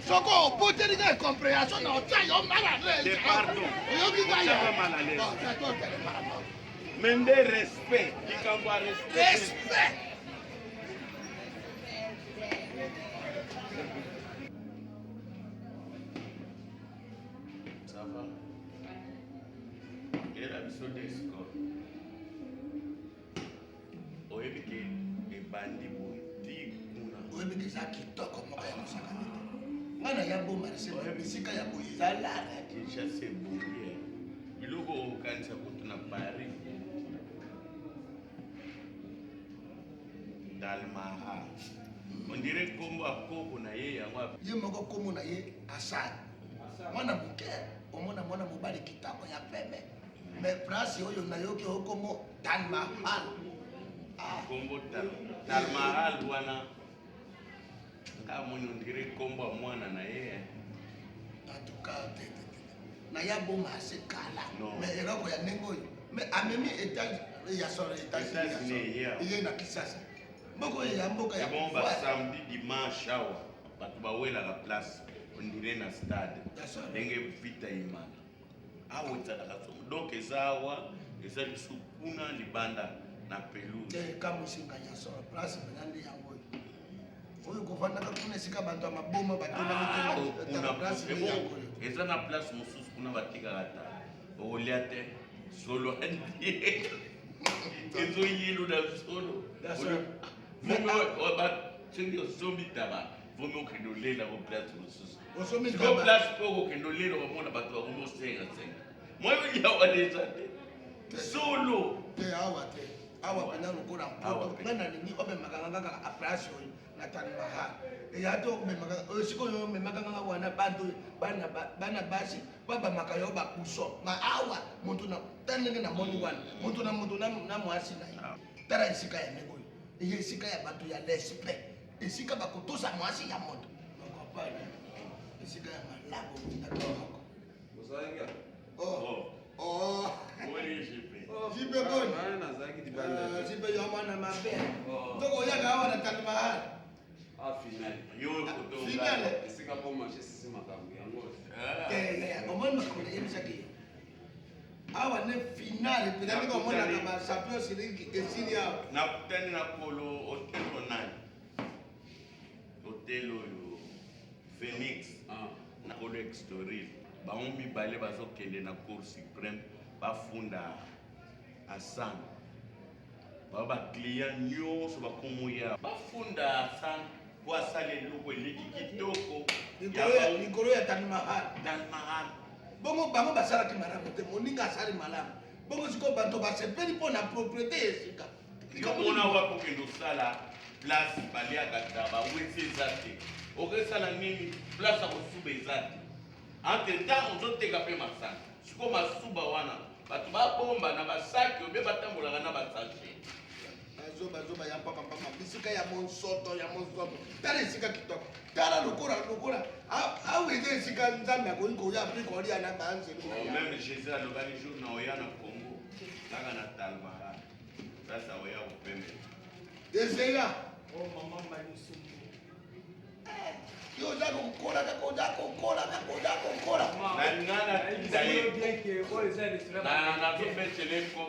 soki oboteli ngai comprehension na otya yo mal à l'aise oyoki ngai mais nde respect likambo ya respect respect. Ça va? Yela biso de score. Oyebi ke ebandi boye ti kuna. Oyebi ke eza kitoko moko ya kosakana te. Ngai na ya boma bisika ya boye eza lare. Kinshasa ebongi biloko okanisa kutu na Paris. Dalmaha. On dirait kombo ya koko na ye yango. Ye moko kombo na ye Asad. Mwana moke omona mwana mobali kitoko ya pembe. Mais place oyo nayoki okombo Dalmahal. Ah. Kombo Dalmahal wana nga moni on dirait kombo ya mwana na ye. En tout cas, te te te. Na ya boma ase kala. Mais eloko ya ndenge oyo. Mais amemi étage ya solo États-Unis eye na Kinshasa. Mboka oyo ya mboka ya bon ba samedi dimanche awa bato bawelaka place on dirait na stade ndenge vita imana awa ezalaka somo donc eza awa eza lisusu kuna libanda na pelouse ekamwisi ngai ya solo place mpenza nde yango oyo oyo kovandaka kuna esika bato ya maboma batondaki eza na place mosusu kuna batikaka ta okolia te solo ezoyelo na solo soki osombi taba vomi okende olela ko place mosusu siko place mpo okokende olela okomona bato bakomi osenga senga moyo olia wana eza te solo te awa te awa mpenza lokola mpoto ngai nalingi omemaka nga kaka aplace oyo na tanmaha eya to omemaka oyo sikoyo omemaka nganga wana bantu bana basi babamaka yo bakuso ma awa moto na ta ndenge namoni wana moto na moto na mwasi na ye tala esika ya ndenge oyo eye esika ya bato ya respect esika bakotosa mwasi ya moto okompane esika ya malamu moko jipe boni jipe yo mwana mabe toko oyaka awa na tanimahal finale omoni makambo nayebisaki yo awa nde finale mpenza ndenge omonaka ba champions league esili awa. Nakutani na kolo hotel oyo nani? Hotel oyo Phoenix na kolo Extoril bango mibale bazokende na cour supreme bafunda Hassan ba ba client nyonso bakomoya bafunda Hassan po asala eloko eleki kitoko likolo ya Taj Mahal. Taj Mahal. Bongo bango basalaki malamu te, moninga asali malamu. Bongo sikoyo bato basepeli mpo na propriété ya esika. Yo mona wapi okende osala place baliaka taba wese eza te, okesala nini place ya kosuba eza te. Entre temps ozoteka mpe masanga, sikoyo masuba wana bato babomba na basaki obe batambolaka na basachet. Bazoba zoba ya pamba pamba bisika ya monsoto ya monsoto tala esika kitoko tala lokola lokola awa eza esika nzambe akoki koya mpe kolia na baanzelu. Oh, meme Jésus alobaki jour na oya na Congo kaka na Talmara place aoya kopemela. Ezela. Oh maman Manisumbu. Yo oza kokola kaka oza kokola kaka oza kokola. Na nga natinda ye nazobetele ko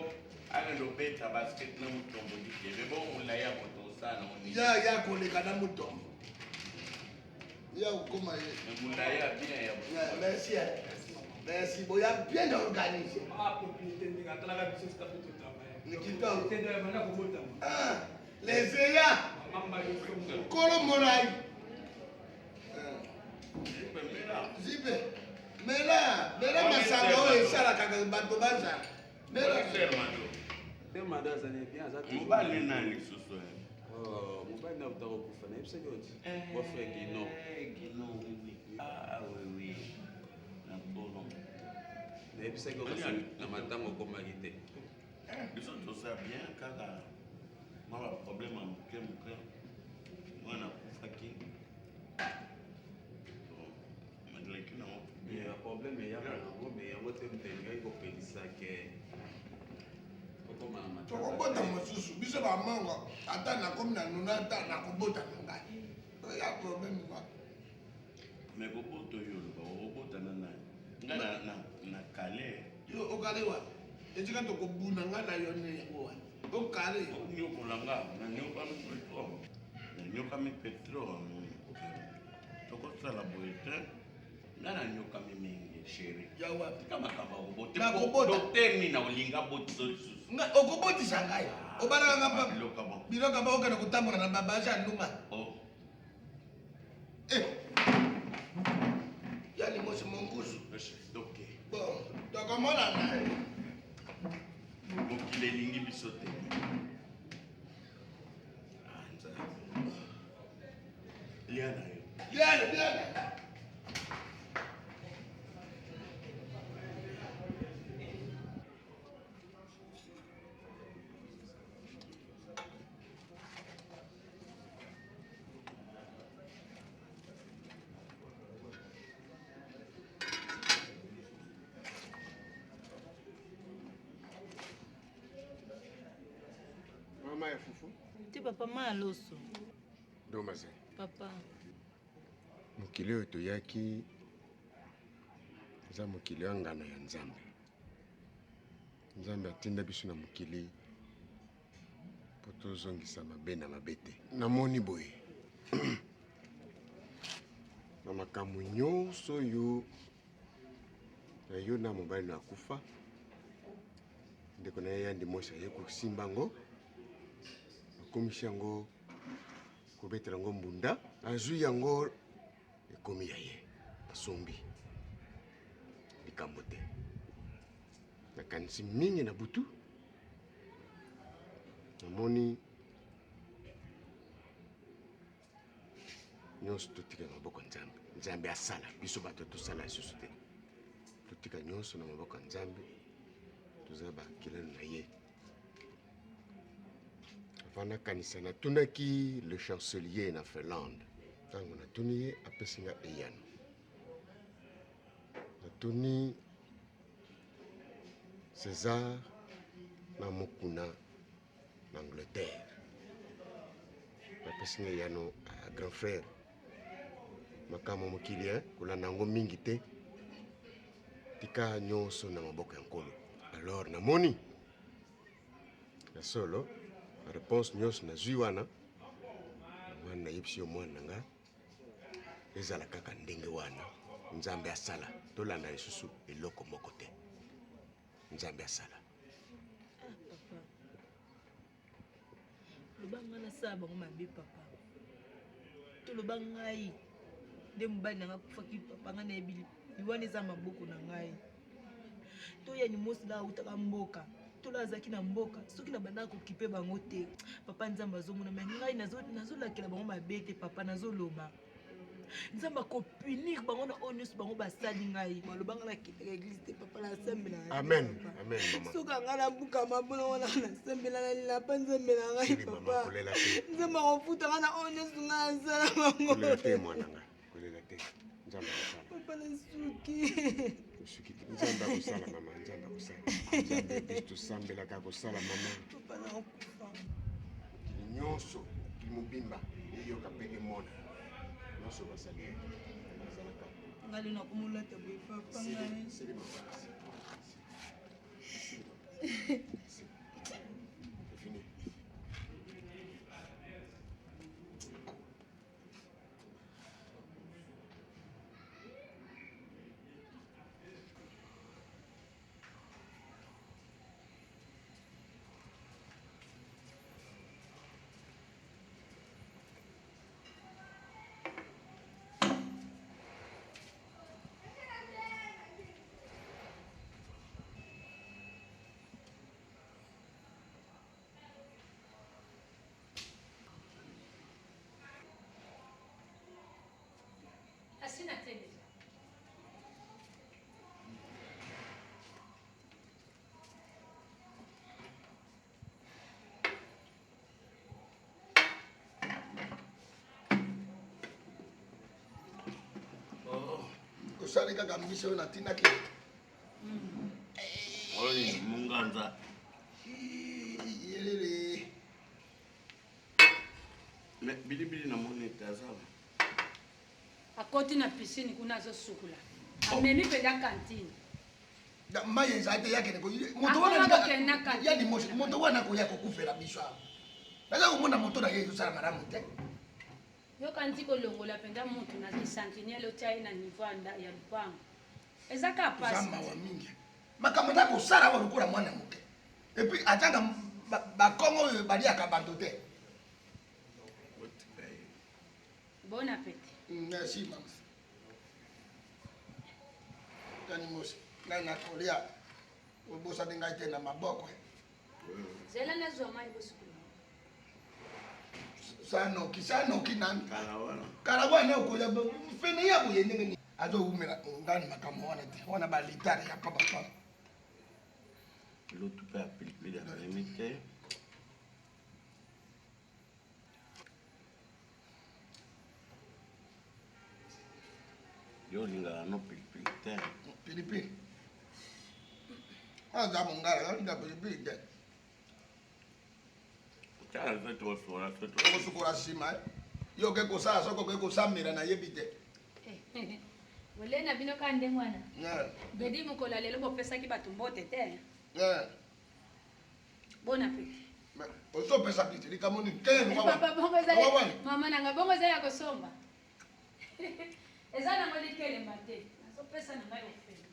akende obeta basket na mutombo likebe bongo molai ya moto osala nango nini? Ya ya koleka na mutombo ya kokoma ye molai ya bien ya Yeah, merci hein. Merci boya bien organisé. Ah propriété ndenge atalaka biso staff to travailler. Ni kitoko. Propriété ndenge banda kobotama. Ah, les eya. Kolo molai. Zipe. Mela, mela masanga oyo esalaka bato bazala. Mela. Mobali nani lisusu? Oh, mobali na utaka kokufa nayebisaki yo ti beau-frère Guino. Guino, oui, oui. Ah, oui, oui. Na polo. Nayebisaki yo kasi na matango okomaki te. Biso toza bien kaka mwa ba problème ya moke moke. Mwana akufaki. Bon, eleki nango bien. Ya problème eyaka nango mais yango te moto elingaki kopelisa ke. Tokobota mosusu biso bamongo, ata nakomi na nuna, ata nakobota na ngai, oya problème wapi? Mais kobota oyo oloba, okobota na nani? Nga na kale. Yo okale wapi? Esika tokobuna ngai na yo nde yango wana okale. Onyokola nga, nanyokami petro, nanyokami petro. Tokosala boye te, nga nanyokami mingi, chéri. Ya wapi? Tika makambo ya kobota. Nakobota. Docteur nini olinga botisa lisusu? Nga okobotisa ngai, obalaka nga papa. Biloko bon. Biloko ba okende kotambola na babage ya nduma. Oh. Eh. Ya limosi mongusu. Docteur. Bon, tokomonana. Mokili elingi biso te. Ah, Nzambe. Lia na yo. Lia, lia. Mama ya fufu. Te papa, ma ya loso. Domaze. Papa. Mokili oyo toyaki eza mokili ya ngana ya Nzambe. Nzambe atinda biso na mokili mpo tozongisa mabe na mabe te. Namoni boye na makambo nyonso oyo na yo na mobali na akufa, ndeko na ye Yandi Mosi aye kosimba yango, akomisi yango kobetela yango mbunda, azwi yango ekomi ya ye, asombi likambo te. Nakanisi mingi na butu, namoni nyonso totika na maboko ya Nzambe. Nzambe asala, biso bato tosala lisusu te. Totika nyonso na maboko ya Nzambe, toza bakelelo na ye. Avant nakanisa, natunaki le chancelier na Finlande. Ntango natuni ye, apesi nga eyano. Natuni César na Mukuna na Angleterre, bapesi nga eyano. Grand frère, makambo mokili, eh, kolanda yango mingi te, tika nyonso na maboko ya Nkolo. Alors namoni ya solo réponse nyonso nazwi wana. Mwana, nayebisi yo, mwana na nga, ezala kaka ndenge wana. Nzambe asala, tolanda lisusu eloko moko te. Nzambe asala. Ah, papa, loba ngai nasala bango mabe papa, toloba ngai nde mobali na ngai akufaki papa. Ngai nayebi liwana eza maboko na ngai. Toyani mosi la autaka mboka, tola azalaki na mboka. Soki na bandaka kokipe bango te papa, Nzambe azomona. Me ngai nazolakela bango mabe te papa, nazoloba Nzambe akopunir bango na oyo nyonso bango basali ngai. Baloba ngai nakendaka église te papa, nasambelaka. Amen, amen, mama. Soki ngai nabuka mabona wana, nasambela, nalela mpa Nzambe na ngai. Sili, mama, papa, kolela te. Nzambe akofuta ngai na oyo nyonso ngai nasala bango. Kolela te, mwana nga, kolela te. Nzambe akosala. Papa, nasuki. Osuki te. Nzambe akosala, mama, Nzambe akosala. Nzambe biso tosambelaka akosala, mama. Papa, nakokufa. Mokili nyonso, mokili mobimba eyoka mpe emona nyonso basali ye azalaka. Ngai lelo nakomolata boye papa, ngai. Sili, mama. Sili, sili. C'est fini. Asina te déjà. Osali kaka mbisi oyo natindaki. Oyo munganza. Mais bilibili namoni ete aza Akoti na piscine kuna azosukola. Amemi mpenza cantine. Mai ezali te yakende moto wana ya limosi moto wana akoya kokufela biso awa. Naza komona moto na ye ezosala malamu te. Yoka nti kolongola mpenza moto na kisentinelle otya ye na niveau ya lupango. Eza kaka pasi. Eza mawa mingi. Makambo eza kosala awa lokola mwana moke. Et puis atanga bakongo oyo baliaka bato te. Bon appétit. Merci mama. Tani mosi ngai nakolia obosani ngai te na maboko. Zela nazwa mai bosukola. Sanoki sanoki nani kala wana okoya fene ya boye ndenge nini azowumela ngai na makambo wana te wana balitare ya pamba pamba. Lutu mpe ya pilipili amemi te. Yo olingaka no pilipili te. Pilipili aza mongala alinga pilipili te. Okosukola nsima yo oke kosala soki okoki kosambela nayebi te. Bolie na bino kaka ndenge wana. Bedi mokolo ya lelo bopesaki bato mbote te. Bon appétit. Ozopesa pite likambo nini? Papa bongo ezali mama na ngai bongo ezali ya kosomba. Eza nango likelemba te. Nazopesa na ngai ofele.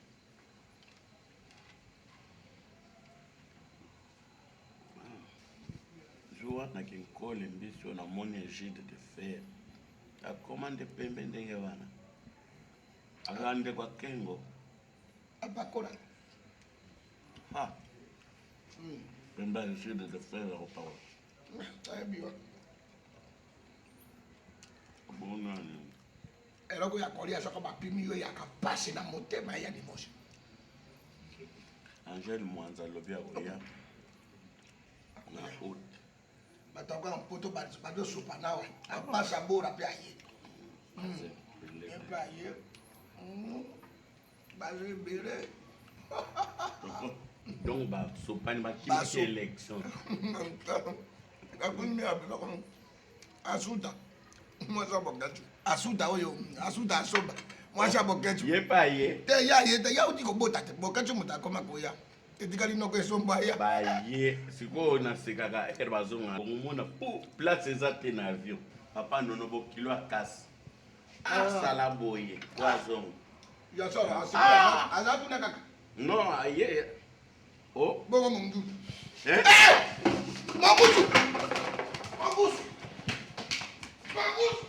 Jour wana kinkole mbisi oyo namoni egide de fer akoma nde pembe ndenge wana azala ndeko akengo apakola ha pembe ya egide de fer akopakola ayebi wa bonani eloko ya kolia soko bapimi yo eyaka mpasi na motema ya limosi. Angele Mwanza alobi akoya na août. Bato yango mpoto bazosopa nawa apasa bora mpe aye mpe aye bazo ebele. Donc basopani bakimaki élection. Asuta mwasi ya Boketshu asuta oyo asuta asomba mwasi ya Boketshu ye mpe aye te ya ye te ya uti kobota te Boketshu moto akoma koya etikali noko esombo aya baye sikoyo nasekaka ere bazonga omona po place eza te na avion papa nono bokilo akasi asala boye po azonga. Ya solo aza kuna kaka. Non aye o bongo mondutu Mongusu Mongusu Mongusu.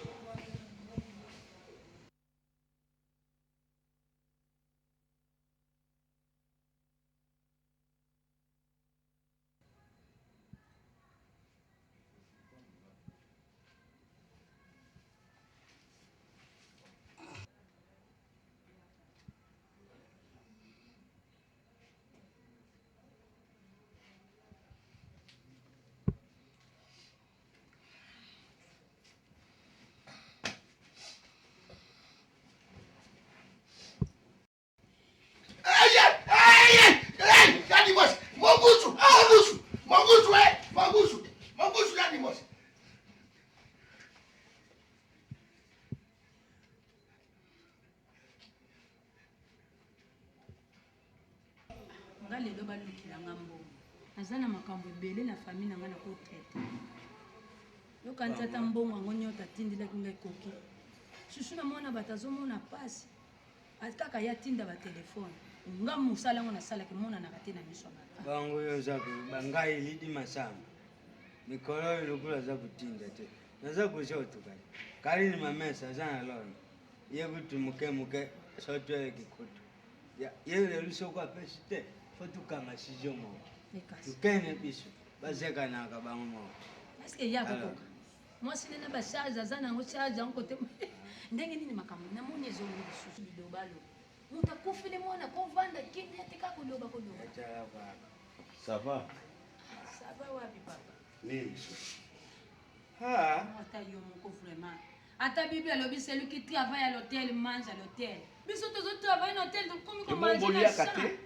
Mongusu, Mongusu, Mongusu, eh, Mongusu, Mongusu, yani mosi. Nga lelo balukela nga mbongo. Naza na makambo ebele na famille na nga na kotraite. Yokanisi ata mbongo yango nyonso atindelaki ngai ekoki. Susu na mwana bato azomona pasi. Kaka ye atinda batelefone. Nga mosala yango nasalaki emonanaka te na miso ya bato. Bango oyo oza bangai lidi masamba mikolo oyo lokola aza kotinda te naza kozwa otukali Karine mamesa aza na lona ye kutu moke moke soto kikutu ye lelo soko apesi te fo tukanga sizo moko tukene biso bazekanaka bango moko. Est-ce que ye akokoka mwasi nde na bacharge aza nango charge yango kote ndenge nini makambo namoni ezongi lisusu bilobalo moto akufeli mwana kovanda kimia te kaka koloba koloba. Ça va? Ça va wapi papa? Nini lisusu? Ata yo moko vraiment. Ata Bible alobi celui qui travaille à l'hôtel mange à l'hôtel. Biso tozo travailler na hôtel tokomi ko manger na boliaka champ. te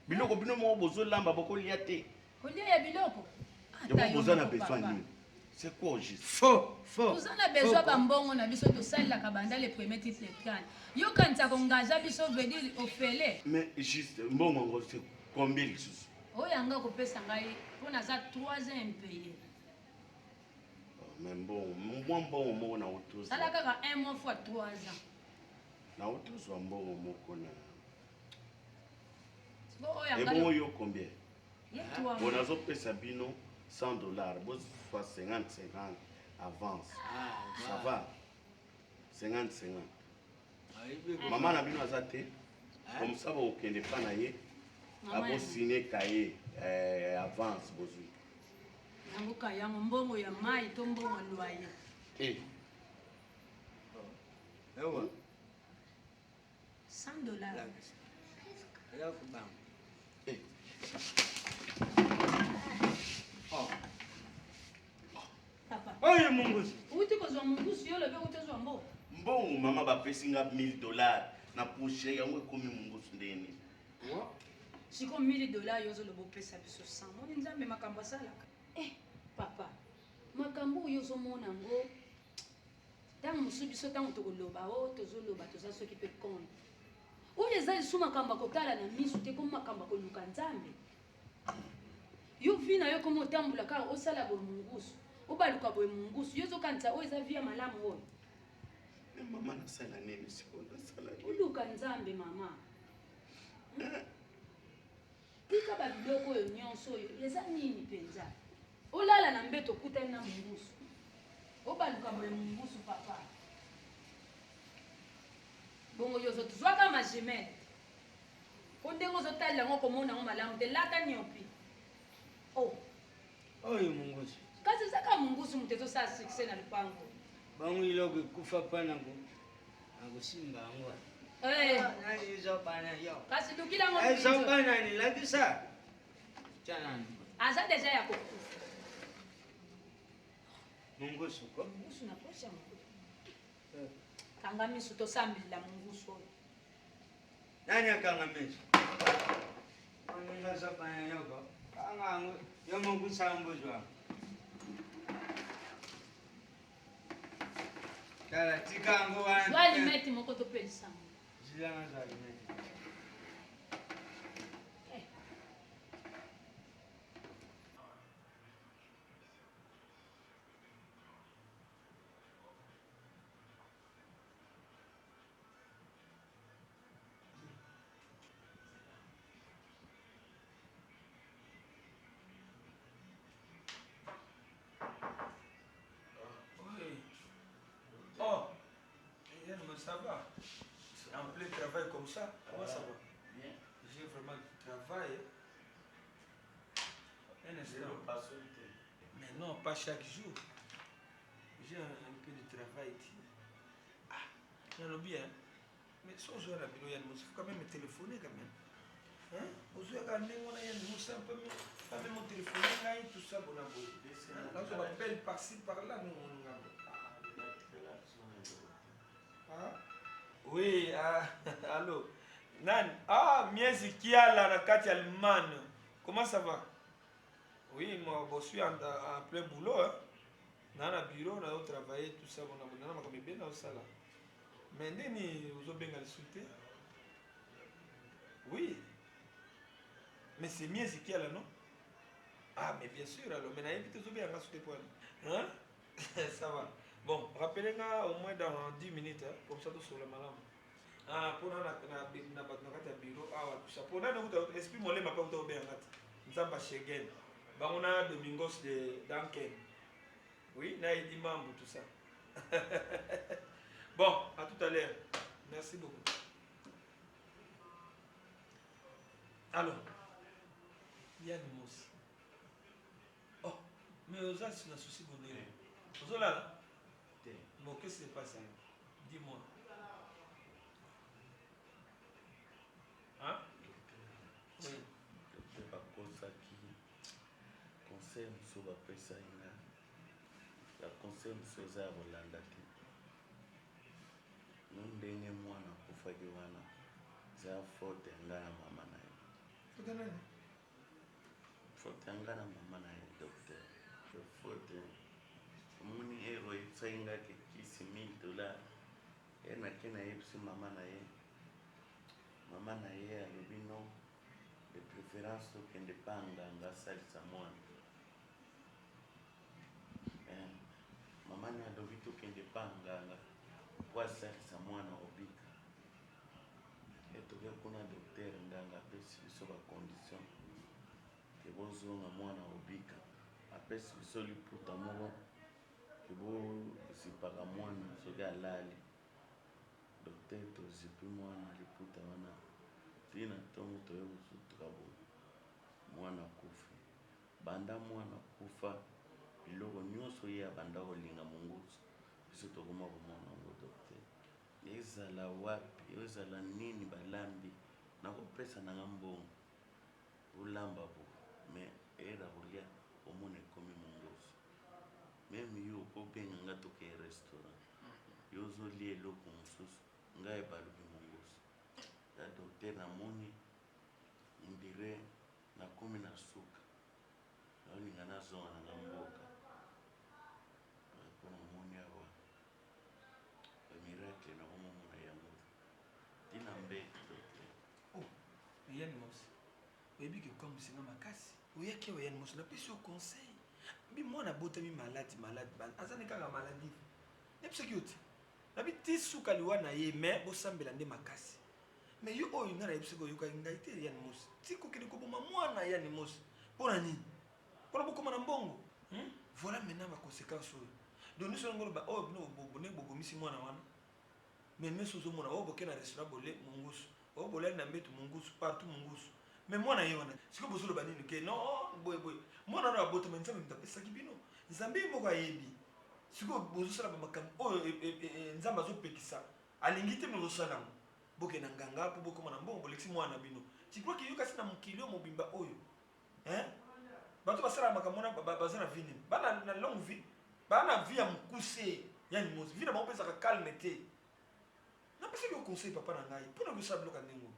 biloko bino moko bozolamba bokolia te. Kolia ya biloko. Yango boza na besoin nini? C'est quoi au juste? Faux, faux. Toza na besoin ba mbongo na biso tosalelaka banda le premier titre le 30. Yo kanisa ko engager biso veut dire ofele. Mais juste mbongo yango c'est combien lisusu? Oyo yanga okopesa ngai mpo naza 3 ans impayé. Oh, mais mbongo mwa mbongo moko na otozwa. Sala kaka 1 mois fois 3 ans. Na otozwa mbongo moko na. Sikoyo oyo yanga. Ebongo yo combien? Ye 3 mois. Bon nazopesa bino 100 dollars bozwa 50 50 avance. Ah, Ça va? 50 50. Mama na bino aza te. Comme ça bokende pa na ye. Abosine kaye eh, avance bozwi. Yango ka yango mbongo ya mai to mbongo ya loyer. Eh. Ewa. 100 dollars. Eya kubanga. Eh. Oh. Papa. Oyo mungusu. Uti kozwa mungusu yo lobi uti ozwa mbongo. Mbongo mama bapesi nga 1000 dollars na poche yango ekomi mungusu ndenge nini? Siko 1000 dollars yo ozoloba opesa biso 100. Moni Nzambe makambo asalaka. Eh papa, makambo oyo ozomona yango ntango mosusu biso ntango tokoloba o tozoloba toza soki mpe compte. Oyo eza lisusu makambo ya kotala na miso te, komi makambo ya koluka Nzambe. Yo vie na yo komi otambola kaka osala boye mungusu, obaluka boye mungusu, yo ozokanisa oyo eza vie ya malamu oyo. Mais mama nasala nini sikoyo nasala nini? Oluka Nzambe mama. Tika ba biloko oyo nyonso oyo eza nini mpenza? Olala na mbeto okutani na mungusu. Obaluka boye mungusu papa. Bongo yo ozwaka ma jumelle. Po ndenge ozotalela yango komona yango malamu te lata niopi. Oh. Oyo mungusu. Kasi eza kaka mungusu moto ezosala succès na lupango. Bango eloko ekufa mpa na kosimba yango. Eh. Nani ezobana yo? Kasi lukila yango. Ezobana ni lakisa. Tya nani. Aza deja ya kokufa. Mungusu ko? Mungusu na poche ya moto. Kanga misu tosambela mungusu oyo. Nani akanga miso? Oninga zobana yoko. Kanga yango yo mungusu ambozwa. Tala tika yango wana. Zwa limete moko topelisa yango. Zilanga zwa limete. Eh. Oui. Oh, Yann, mais ça va. En plein travail comme ça, comment ça va? Bien. J'ai vraiment du travail. Un instant. Mais non, pas chaque jour. J'ai un peu de travail ici. Ah, nalobi hein. Mais sans jouer à la bureau, Yann, il faut quand même me téléphoner quand même. Hein? Ozoyaka ndenge wana Yann Moussa un peu pas même téléphoner ngai tout ça bona boye. Là, on m'appelle par-ci par-là, nous on Ah? Oui, ah, allô. Nan, ah, Miezi Kiala na kati Allemagne. Comment ça va? Oui, moi, bon, je suis en plein boulot. Hein. Dans le bureau, on a travaillé, tout ça, on a makambo ebele na osala. Mais ndeni ozobenga lisusu te? Oui. Mais c'est Miezi Kiala, non? Ah, mais bien sûr, alors. Mais nayebi te ozobenga nga lisusu te po wana. Hein? Ça va. Bon, rappelez-moi au moins dans 10 minutes, hein, comme ça, tout sur le malamu. Ah, pour na na na bato na kati ya bureau awa tout ça. Pour na na esprit molema pa kuta obenga ngati. Nzamba Shegen. Bango na Domingos de Duncan. Oui, na Edi Mambu tout ça. Bon, à tout à l'heure. Merci beaucoup. Allô. Yann Mosi. Oh, mais oza na souci bonene. Ozolala? Bon, qu'est-ce qui se passe? Dis-moi. Hein? Oui. Docteur bakosaki conseil mosusu bapesaki nga ya conseil mosusu eza ya kolanda te no ndenge mwana akufaki wana eza ya faute ya nga na mama na ye. Faute ya nani? Faute ya nga na mama na ye docteur. Faute. Ayebisaki nga ke kisi 1000 dollars. Ye nake nayebisi mama na ye. Mama na ye alobi non, de préférence tokende pa nganga asalisa mwana. Eh, mama na ye alobi tokende pa nganga po asalisa mwana obika. E toke kuna docteur nganga apesi biso ba condition ke bozonga mwana obika. Apesi biso liputa moko ke bozipaka mwana soki alali. Docteur tozipi mwana liputa wana ti na ntongo toye kosutuka boye mwana akufi. Banda mwana akufa biloko nyonso ye abanda kolinga mongusu biso tokoma komona yango docteur. Ezala wapi ezala nini balambi nakopesa nanga mbongo olamba bo mais heure ya kolia omona ekomi mongoso meme yo okobenga nga tokeye restaurant yo ozolia eloko mosusu ngai ebaluki mongoso ya docteur namoni indire nakomi na suka naolinga nazonga na nga mboka mpo namoni awa bamiracle nakomomona yango ntina mbeto docteur. Oh, Yann Mosi, oyebi ke okamwisi nga makasi. Oyaki awa Yann Mosi, napesi yo conseil. Bi mwana abotami malade malade, aza ne kaka maladif. Nayebisaki yo te. Nabi ti suka liwa na ye, mais bosambela nde makasi. Mais yo oyo nga nayebisaki oyokaki ngai te Yann Mosi. Ti kokende koboma mwana Yann Mosi. Pona nini? Pona bokoma na mbongo. Voilà maintenant ba conséquences oyo. Donc nyonso yango oloba oyo bino ndenge bobomisi mwana wana. Mais nyonso ozomona oyo boke na restaurant bole mongusu. Oyo bolali na mbetu mongusu, partout mongusu. Mais mwana ye wana sikoyo bozoloba nini ke non boye boye. Mwana wana abotama Nzambe moto apesaki bino. Nzambe ye moko ayebi. Sikoyo bozosala ba makambo oyo Nzambe azopekisa. Alingi te mais bozosala yango. Bokende na nganga po bokoma na mbongo bolekisi mwana na bino. Tu crois que yo kasi na mokili oyo mobimba oyo hein? Bato basalaka makambo wana baza na vie nini? Ba na longue vie, ba na vie ya mokuse ya nimosi. Vie na bango mpe ezalaka calme te. Napesaki yo conseil papa na ngai mpo na kosala biloko ya ndenge oyo.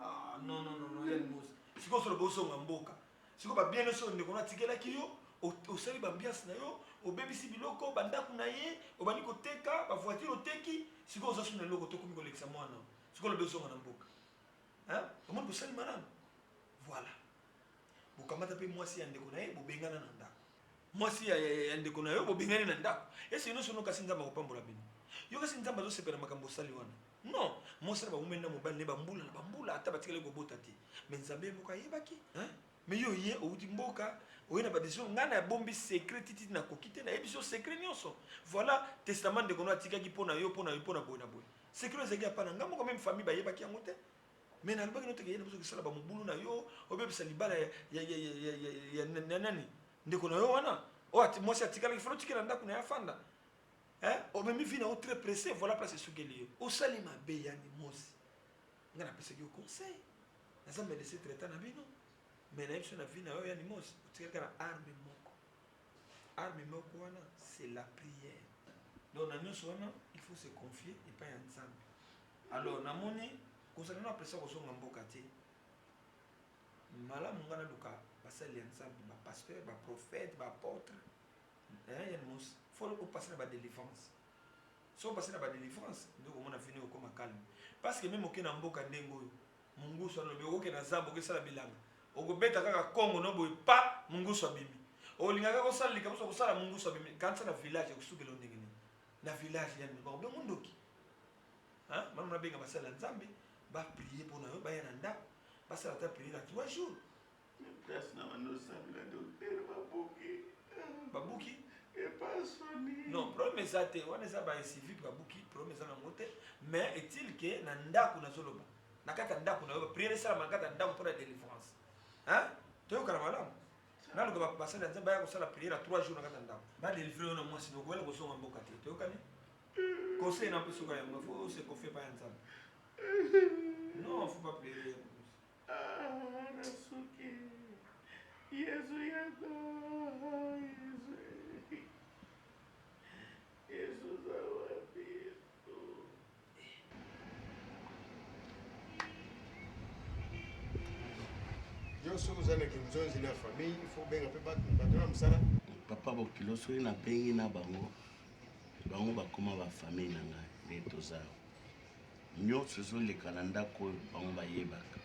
Ah, non, non, non, non, ya nimosi. Sikoyo osolo bozonga mboka. Sikoyo ba bien nyonso ndeko na atikelaki yo, osali ba ambiance na yo, obebisi biloko, ba ndako na ye, obandi koteka, ba voiture oteki, sikoyo oza suna eloko tokomi kolekisa mwana. Sikoyo olobi ozonga na mboka. Hein? Omoni bosali malamu. Voilà. Bokamata pe mwasi ya ndeko na ye, bobengana na ndako. Mwasi ya, ya, ya ndeko na yo bobengani na ndako. Ese nyonso no kasi Nzambe akopambola bino. Yo kasi Nzambe azosepela makambo osali wana. Non, mwasi na bawumeli na mobali ne bambula na bambula ata batikali kobota te. Mais Nzambe ye moko ayebaki. Hein? Mais yo ye owuti mboka, oye na ba decision, ngai nabombi secret titi nakoki te, nayebisi yo secret nyonso. Voilà testament ndeko no atikaki mpo na yo, mpo na yo, mpo na boye na boye. Secret ezalaki ya pana ngai moko meme famille bayebaki yango te. Mais nalobaki no te ke ye na biso kosala ba mobulu na yo, obebisa libala ya ya ya ya ya ya ya nani ndeko na yo wana. Oyo mwasi atikalaki falo tikela ndako na ye afanda. Hein? Omemi vie na yo très pressé, voilà place esukeli yo. Osali mabe yani mosi. Nga napesaki yo conseil. Naza médecin traitant na bino. Mais na biso na vie na yo yani mosi, otikali kaka na arme moko. Arme moko wana c'est la prière. Donc na nyonso wana il faut se confier epai ya Nzambe. Alors namoni kozala na presse kozonga mboka te. Malamu nga naluka basali ya Nzambe, ba pasteur, ba prophète, ba apôtre. Hein, yani mosi, faut opasser na ba délivrance. Soki opasser na ba délivrance, nde okomona vie okoma calme. Parce que même oke na mboka ndenge oyo, mungusu alobi okoke na zamba okesala bilanga. Okobeta kaka Congo no boye pa mungusu abimi. Olinga kaka osala likambo soki osala mungusu abimi. Kanisa na village ekosukela ndenge nini? Na village yani bakobenga ndoki. Hein? Mama nabenga basali ya Nzambe ba prier pona yo baya na ndako basala ata prière ya 3 jours. Place na bando osambela docteur babuki. Babuki? Epasoli. Non, problème eza te. Wana eza ba incivique babuki, problème eza nango te. Mais est-il que na ndako nazoloba. Na kati ya ndako na yo, prière esalama na kati ya ndako mpona délivrance. Hein? Toyokana malamu. Naluka ba basali ya Nzambe baya kosala prière ya 3 jours na kati ya ndako. Ba délivrer yo na mwasi, okoyela kozonga mboka te. Toyokani? Conseil na mpe soka yango, faut se confier pa ya Nzambe. Non, faut pas pleurer. Ah, nasuki. Yesu yaka, Yesu. Yesu oza wapi, Yesu. Yo soki oza na kinzonzi na famille, il faut obenga mpe bato bato na mosala. Papa bokilo soki nabengi na bango, bango bakoma ba famille na ngai nde toza awa. Nyonso ezoleka na ndako oyo bango bayebaka.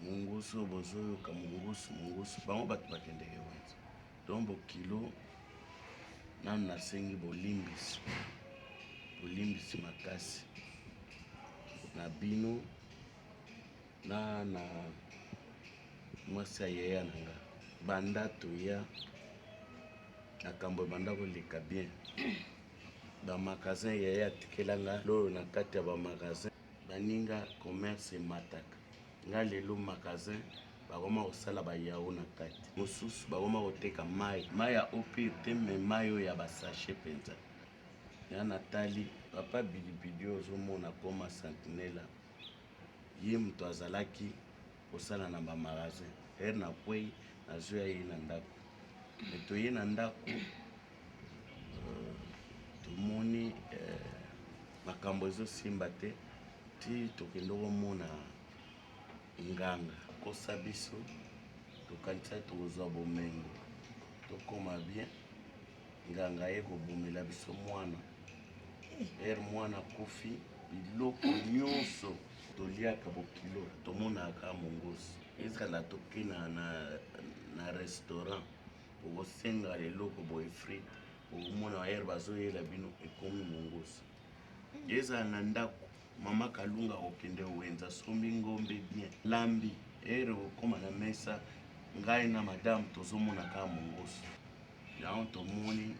Mongusu oyo bozoyoka mongusu mongusu, bango bato bakendeke wenze. Donc bokilo nanu nasengi bolimbisi, bolimbisi makasi na bino na na mwasi ya yaya na nga banda toya makambo ebanda koleka bien bamagasin yaya atikela nga loyo na kati ya bamagasin baninga commerce emataka nga lelo magasin bakoma kosala bayao na kati mosusu bakoma koteka mai mai ya opir te me mai oyo ya basashe mpenza ya natali papa bilibili oyo ozomona koma sentinela Ye moto azalaki kosala na ba magasin. Heure na kwei nazwi ya ye na ndako. Mais toye na ndako euh, tomoni euh, makambo ezosimba te ti tokende komona nganga kosa biso tokanisa tokozwa bomengo tokoma bien nganga aye kobomela biso mwana Heure mwana akufi biloko nyonso toliaka bokilo tomonaka kaka mongoso ezala toke na, na, na restaurant okosenga eloko boye frite okomona heure bazoyela bino ekomi mongoso ezala na ndako mama kalunga akokende wenza asombi ngombe bien lambi heure okokoma na mesa ngai na madame tozomona kaka mongoso Yango tomoni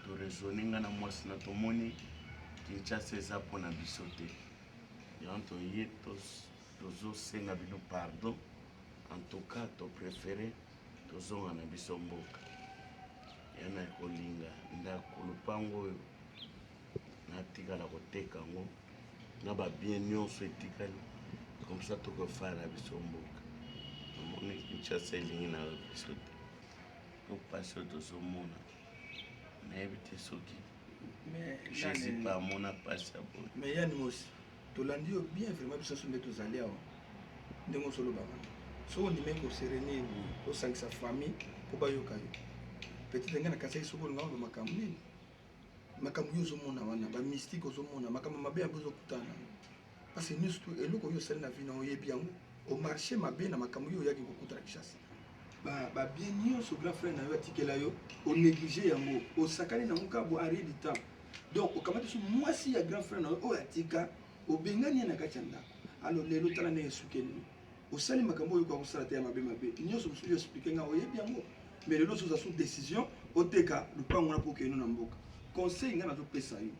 to raisonne nga na mwasi na tomoni Kinshasa eza mpo na biso te. Yango toye tozosenga bino pardon. En tout cas to prefere tozonga na biso mboka. Ya na kolinga ndako lopango oyo natikala koteka yango na ba bien nyonso etikali comme ça tokofala na biso mboka. Namoni Kinshasa elingi na biso te. Po pasi oyo tozomona nayebi te soki jésus mpe amona pasi ya boye. Mais yani mosi tolandi yo bien vraiment, biso nyonso nde tozali awa ndenge ozolobaka soki ondimaki koserenir boye osangisa famille mpo bayoka yo peut-être ngai nakasaki soki olinga oloba makambo nini makambo yo ozomona wana bamystique ozomona makambo mabe yango ozokutana nango parce que nyonso tu eloko oyo osali na vie na oyebi yango omarche mabe na makambo yo oyaki kokuta na Kinshasa babien nyonso grand frère na yo atikela yo onéglige yango osakani nango kaka bo arie du temps donc okamati so mwasi ya grand frère na yo oyo atika obengani ye na kati ya ndako alo lelo tala ndenge esukeli osali makambo oyo okoka kosala te ya mabe mabe nyonso mosusu yo explike nga oyebi yango mais lelo ozoza sous décision oteka lupango wana mpo okende na mboka conseil ngai nazopesa yo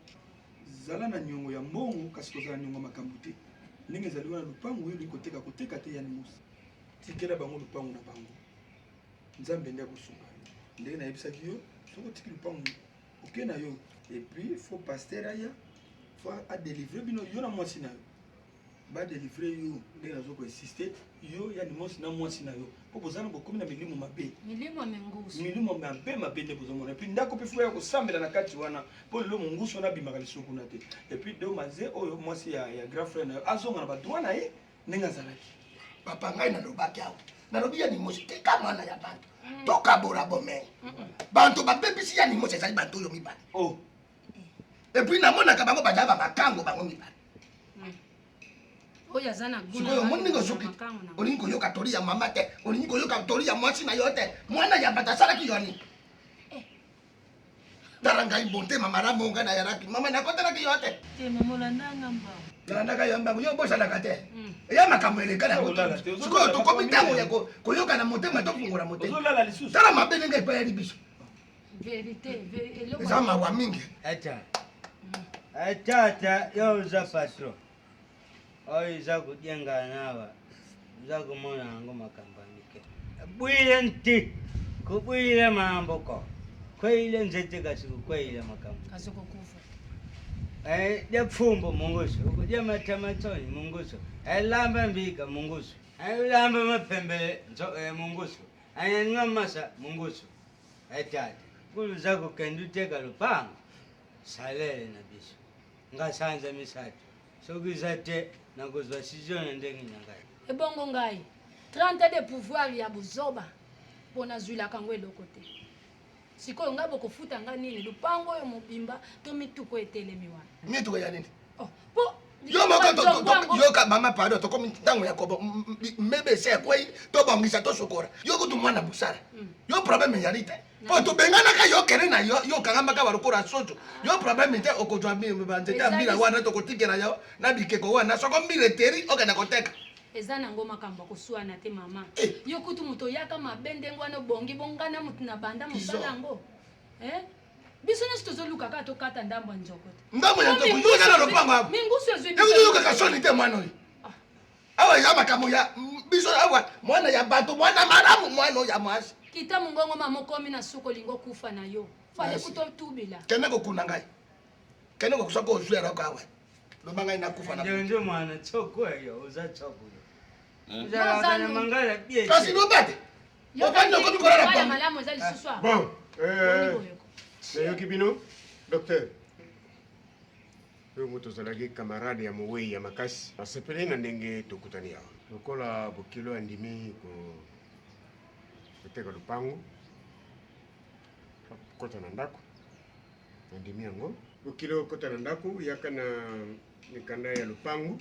zala na niongo ya mbongo kasi kozala niongo ya makambo te ndenge ezali wana lupango oyo olingi koteka koteka te yani mosi tikela bango lupango na bango nzambe nde akosunga yo ndenge nayebisaki yo soki otiki lupango oke na yo epuis fo paster aya fo adelivre bino yo na mwasi na yo ba delivre yo ndenge nazo ko insister yo yani mwasi na mwasi na yo mpo boza na bokomi na milimo mabe milimo ya mingusu milimo mabe mabe nde bozomona epuis ndako mpe fo ya kosambela na kati wana mpo lelo mongusu wana abimaka lisusu kuna te epuis do maze oyo mwasi ya, ya grand frère na yo azonga na badroit na ye ndenge azalaki papa ngai nalobaki awa nalobi ya limosi tika mwana ya bantu tokabola bomengo bantu babebisi ya limosi ezali bantu oyo mibale oh. epuis namonaka bango bazala bamakango bango mibale oyo aza na sikoyo omoni ndenge osuki olingi koyoka toli ya mama te olingi koyoka toli ya mwasi na yo te mwana ya bato asalaki yo nini eh. tala ngai motema malamu ngai nayalaki mama nakotelaki yo te nalandaka yo mbango yo obosanaka te hmm. eya makambo eleka na sikoyo tokomi ntango ya koyoka na motema tofungola motema tala mabe ndenge epayali biso eza mawa mingi ata tata yo oza patron oyo eza kodiangana nawa oza komona yango makambo ya mike bwile nti kobwile mamboko kweyile nzete kasi kokweyile makambo kasi kokufa eh, dya pfumbo mungusu ukudya matamatsoni mungusu elamba mbika mungusu elamba mapembele eh, mungusu anyanywa masa mungusu Etata kulu za kokende uteka lopango salele na biso nga sanza misato soki eza te nakozwa sizio na ndenge na ngai. Ebongo ngai 30 de pouvoir ya buzoba mpo nazwilaka yango eloko te. Sikoyo nga bokofuta nga nini? Lupango oyo mobimba to mituka oyo etelemi wana? Mituka ya nini? Oh, po yo moko yoka mama pardon tokomi ntango ya kobo mebe esi ekwei tobongisa tosokola yo kutu mwana mosala hmm. yo problème ezali te mpo tobenganaka yo kende na yo yo okangamaka balokola soso yo problème te okozwa banzete ya mbila wana tokotikela yo na bikeko wana soko mbila eteri okende koteka Eza nango makambo ya kosuana te mama. Eh. Yo kutu moto oyaka mabe ndenge wana obongi bonga na moto na banda mosala yango. Eh? Biso nyonso tozoluka kaka tokata ndambo ya nzoko te. Ndambo ya nzoko yo oza na lopango awa. Mingusu ezwi biso. Yo oyokaka soni te mwana oyo. Ah. Awa eza makambo ya biso awa mwana ya bato mwana malamu mwana oyo ya mwasi. Kita mongongo mama okomi na suka olingi okufa na yo. Fale kutu otubela. Kende kokunda ngai. Kende kokusa ko ozwi eloko awa. Loba ngai nakufa na. Ndio mwana choko yo oza choko yo. Ozalaka na mangala bien. Kasi loba te. Ofandi okomi kolala pongi. Malamu eza lisusu awa. Bon, euh, nayoki bino docteur. Oyo moto ozalaki camarade ya mowei ya makasi. Nasepeli na ndenge tokutani awa. Lokola bokilo andimi ko koteka lopango, kota na ndako. Nandimi yango. Bokilo kota na ndako yaka na mikanda ya lopango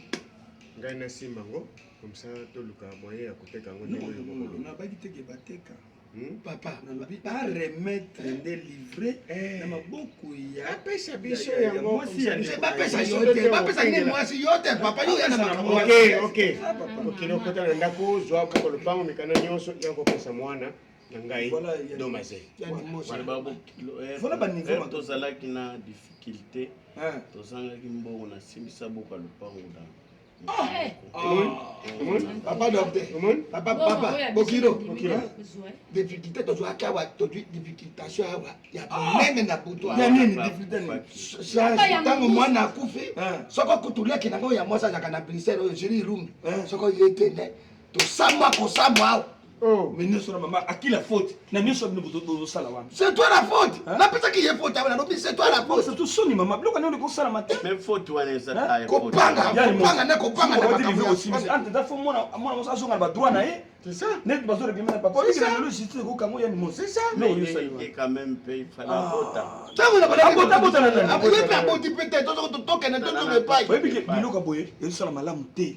ngai nasimba yango comme ça toluka moyen ya koteka yango ndenge oyo moko olobi. Nabaki te ke bateka. Hmm? Papa, nalobi ba remettre nde livre eh. na maboko ya apesa biso yango mwasi ya ndeko. Bapesa yo te, bapesa nde mwasi yo te papa yo ya na makambo. Ok, ok. Bokilo kota na ndako zwa koko lopango mikanda nyonso ya kopesa mwana. na ngai domaze voilà ba niveau tozalaki na difficulté tozangaki mbongo nasimbisa boka lopango na papa docteur papa papa bokilo difficulté tozwaki awa tozwi difficultation awa ya monene na butu ntango mwana akufi soko kutu leki nango ya mwasi azalaka na bruxelles oyo jiri irumbi soko ye te nde tosambwa kosambwa awa Oh. Mais nyonso na mama à qui la faute na nyonso bino bozosala wana c'est toi la faute ah. napesaki ye faute awa nalobi c'est toi la faute surtout soni mama biloko nini ekosalama te mais faute wana eza kopanga kopanga nde kopanga na makambo eza fo mwana mwana moso azonga na badroit na ye C'est ça. Net bazo réclamer na papa. C'est ça. Le justice ekokango ya nimo. C'est ça. Mais quand même mpe il fallait abota. Tango na bala abota abota na nani? Akoye pe aboti pe te tokende tozonga epai. Oyebi ke biloko boye ezosala malamu te.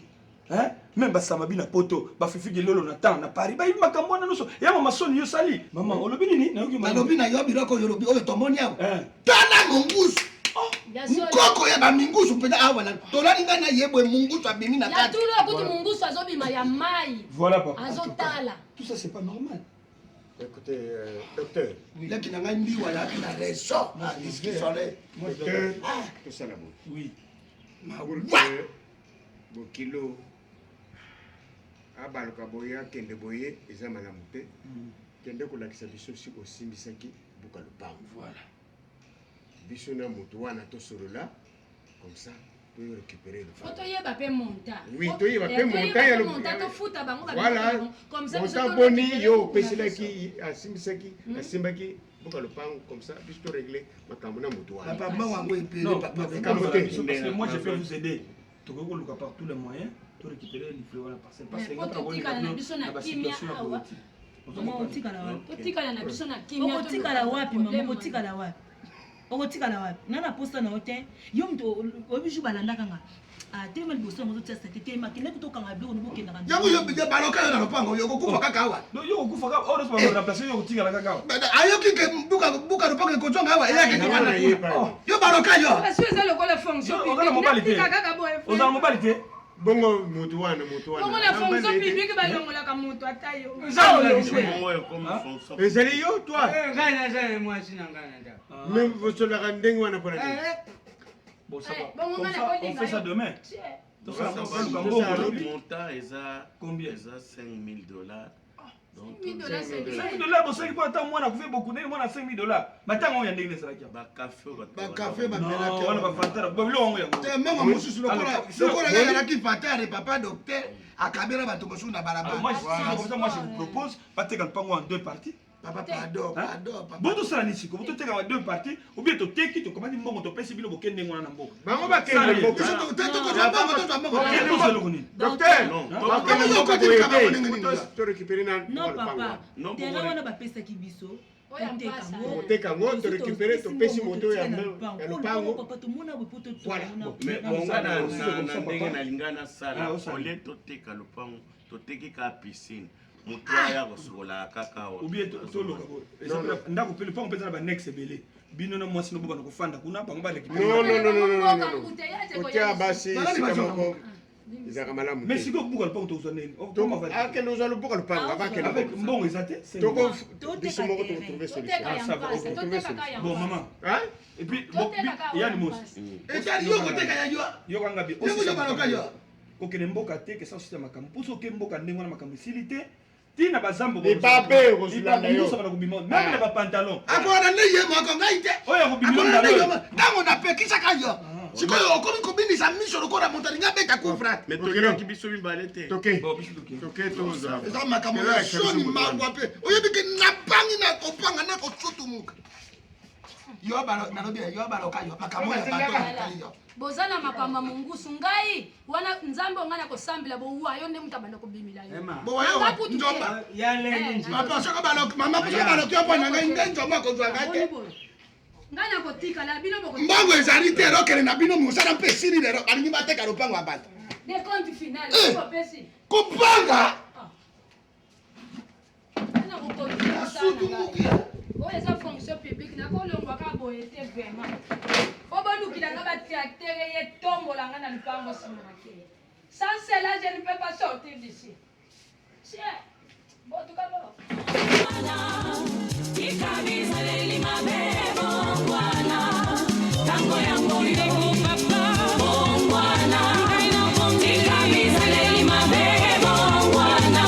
Hein? Même basama bina poto, ba fifi gelolo na temps na Paris, ba makambo wana nyonso. Ya mama soni yo sali. Mama olobi nini? Nayoki mama. Nalobi na yo biloko oyo olobi oyo tomoni awa. Tala mongusu. Nkoko ya bamingusu mpenza awa na tolali ngai na ye boye mungusu abimi na kati. Ya tulu akuti mungusu azobima ya mai. Voilà papa. Azotala. Tout ça c'est pas normal. Écoutez, euh, docteur. Leki na ngai mbiwa yaki na raison. Na discussion. Docteur, tosala boye. Oui. Mawa. Bokilo abaluka boye akende boye eza malamu te. Mm. Kende kolakisa biso si osimbisaki buka lopango. Voilà. Biso na moto wana tosolola comme ça to récupérer le Faut toyeba pe montant. Oui, toyeba pe montant ya montant tofuta bango ba Voilà. Comme ça montant boni yo opeselaki asimbisaki hmm? asimbaki buka lopango comme ça biso to régler makambo na moto wana. Papa mbongo yango ebele papa. Likambo te. Parce que moi je peux vous aider. Tokoki koluka par tous les moyens to récupérer livre wana parce que totikala na biso na kimia awa. Totikala na biso na kimia. Okotikala wapi mama? Okotikala wapi? Okotikala wapi? Nga na posa na yo te. Yo moto oyebi jour balandaka nga. Ah, telema liboso yango ozotia sete telema kende kuta okanga biloko nobokendaka yango yo baloka yo na lopango yo okokufa kaka awa yo okokufa kaka oyo nyonso baremplace yo okotikala kaka awa ayoki ke buka buka lopango ekozonga awa eyaki yo baloka yo eza lokola fonction ozala mobali te ozala mobali te bongo moto wana moto wana bongo na fonction publique balongolaka moto ata yo ezali yo toi eh, ngai naza na mwasi na ngai na ndako mais bosolaka ndenge wana mpona nini eh. Bon, ça va. Comme ça, on fait ça demain. Montant eza combien? Eza 5000 dollars. 5000 dollars bosali mpo ata mwana akufi bokundeli mwana 5000 dollars matanga oyo ya ndenge ezalaki bakafe bakafe bamelaki wana bafantara babiloko yango yango te mbongo mosusu lokola lokola ye azalaki fatare papa docteur akabela bato mosusu na balabala moi je vous propose bateka lupango en deux parties Papa, pardon, pardon, papa. Bon, tosala nini sikoyo? Toteka ba deux parties ou bien toteki tokomaki mbongo topesi bino bokende ndenge wana na mboka. Bango bakende mboka. Biso tokozwa mbongo, tozwa mbongo. Okende kozwa eloko nini? Docteur, bakende mboka boye te. To récupérer na Non papa, terrain wana bapesaki biso. Tokoteka yango, torécupere, topesi moto ya lopango. Papa, tomona boye po Voilà. Bon. Mais bonga na ndenge nalinga nasala, Ah, osala. olie toteka lopango, toteki kaka piscine, moto aya kosukolaka kaka awa. Ou bien toloka boye. Eza ndako mpe lopango mpe eza na banexe ebele, bino na mwasi nobobana kofanda kuna, bango baleki. Non, non, non, non, non, non, non. Kotia basi esika moko ezalaka malamu. Mais sikoyo kobuka lopango, tokozwa nini? Akende ozwa lobuka lopango, abakende. Avec mbongo eza te. Toko biso moko tokotrouve solution. Ah, ça va, ok. Tokotrouve solution. Bon, maman. Hein? Et puis, bon, yani mosi. Etali yo koteka ya yo. Yokanga bi. Yo koyoka yo. Kokende mboka te, kesa osita makambo. Mpo soki mboka ndenge wana makambo esili te, ntina bazambo. Libabe okozolanda yo. Nyonso bana kobima meme na bapantalon. Akolanda nde ye moko, ngai te. Oyo akobima. Akolanda nde ye moko. Ntango napekisaka yo, sikoyo okomi kobinisa miso lokola moto alingi abeta kufra. Mais tokendaki biso mibale te. Toke toke, tozwa. Eza makambo ya soni, mawa mpe. Oyebi ke napangi na kopanga na kosutumuka yo, nalobi yo baloka yo makambo ya bato etali yo. Boza na makambo ya mongusu. Ngai wana Nzambe ongai na kosambela, bowa yo nde moto abanda kobimela yo. Bowa yo Nga kutu te. nzomba. Eh, Papa, soki baloki mama, soki baloki yo mpo na ngai nde nzomba akozwa ngai te. Ngai nakotikala, bino boko. Mbongo ezali te, elokele na bino mosala mpe esili. Lelo balingi bateka lopango ya bato. Décompte final Eh. opesi. Kopanga. Ngai nakokontinue mosala na ngai oyo eza fonction publique. Nakolongwa kaka boye te, vraiment. Po bolukila nga batracteur, ye tombola nga na lupango, nsima nakei. Sans cela, je ne peux pas sortir d'ici. Tiens, botuka bo. Tika bizaleli mabe, bongwana. Tango yango yo papa, bongwana. Tika bizaleli mabe, bongwana.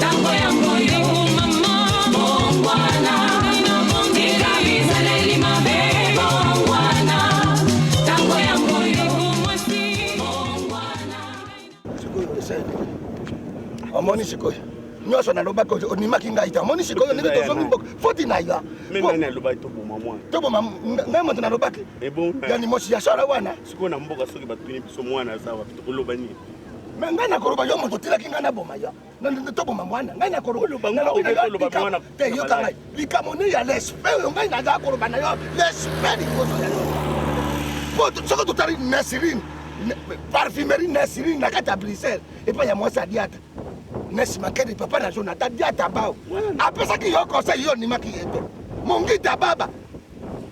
Tango yango yo mama, bongwana. Tika bizaleli mabe, bongwana. Tango yango yo mwasi, bongwana. Sikoyo esali, omoni sikoyo nyonso nalobaki, ondimaki ngai te. Omoni sikoyo ndenge tozongi mboka, foti na yo. Mais nani alobaki toboma mwana? Toboma ngai moto nalobaki. Ebonga. Yani mosi ya solo wana. Sikoyo na mboka, soki batuni biso mwana aza wapi, tokoloba nini? Mais ngai nakoloba, yo moto otilaki ngai naboma yo. Toboma mwana, ngai nakoloba mwana. Te, yoka ngai, likambo ne ya respect oyo ngai naza koloba na yo, respect liboso ya yo. Po soki totali Nesirine, parfumerie Nesirine na kati ya Bruxelles, epai ya mwasi adiata Nesi Makedi, papa na Jonathan Diata bao apesaki yo conseil, yo ondimaki ye te. Mongita baba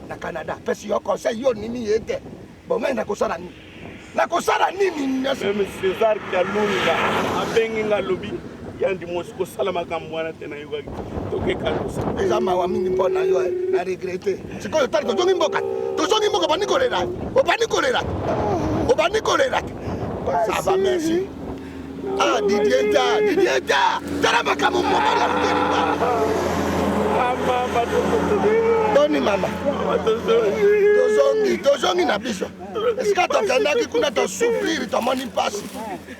na Canada apesi yo conseil, yo ondimi ye te. Bon, ngai nakosala nini? Nakosala nini nyonso? Même César Kalunga abengi nga, alobi yandi mosi kosala makambo wana te. Nayokaki tokeka kosala. Eza mawa mingi mpo na yo, eh, na regrette. Sikoyo tali, tozongi mboka, tozongi mboka, obandi kolela, obandi kolela, obandi kolela. Ça va, merci. Ah, Didier ta, Didier ta, tala makambo mobali ya luteli. Boni mama, tozongi, tozongi na biso esika tokendaki kuna, tosouffrir, tomoni mpasi.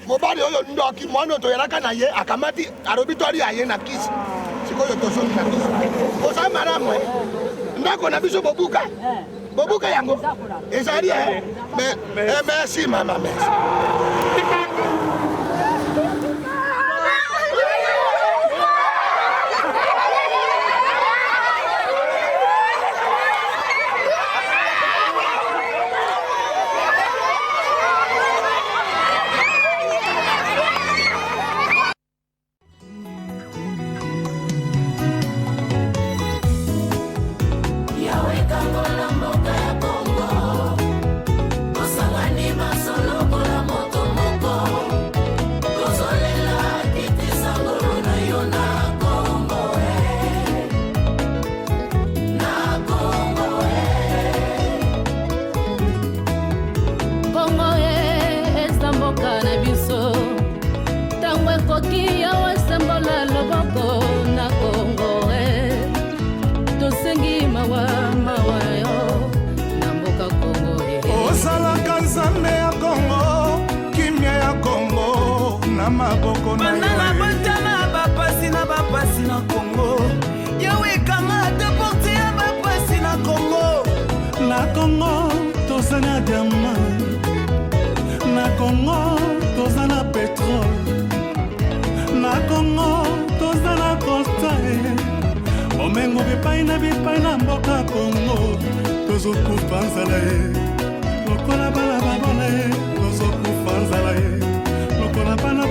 Mobali oyo ndoki, mwana oyo toyalaka na ye akamati, alobi twali aye na kisi. Sikoyo tozongi na biso, oza malamu, eh? Ndako na biso bobuka, bobuka yango ezali, eh? Mais, eh, merci mama, merci. Yawe kangola mboka ya Kongo, tosangani basolokola moto moko, tozolela kitisa ngolu na yo na Kongo e, na Kongo e. Kongo e eza mboka na biso, ntango ekoki yawe sembola loboko na Kongo e, tosengi mawa, mawa yo na mboka Kongo e. Ozalaka Nzambe ya Kongo, kimia ya Kongo na maboko na Banda na yo. botala bapasi na bapasi na Kongo, Yawe ekanga ata porte ya bapasi na Kongo. Na Kongo toza na diamant, na Kongo toza na pétrole, na Kongo toza na coltan. Bomengo bipai na bipai na mboka Kongo, tozokufa nzala ye lokola bana babola ye, tozokufa nzala ye lokola bana.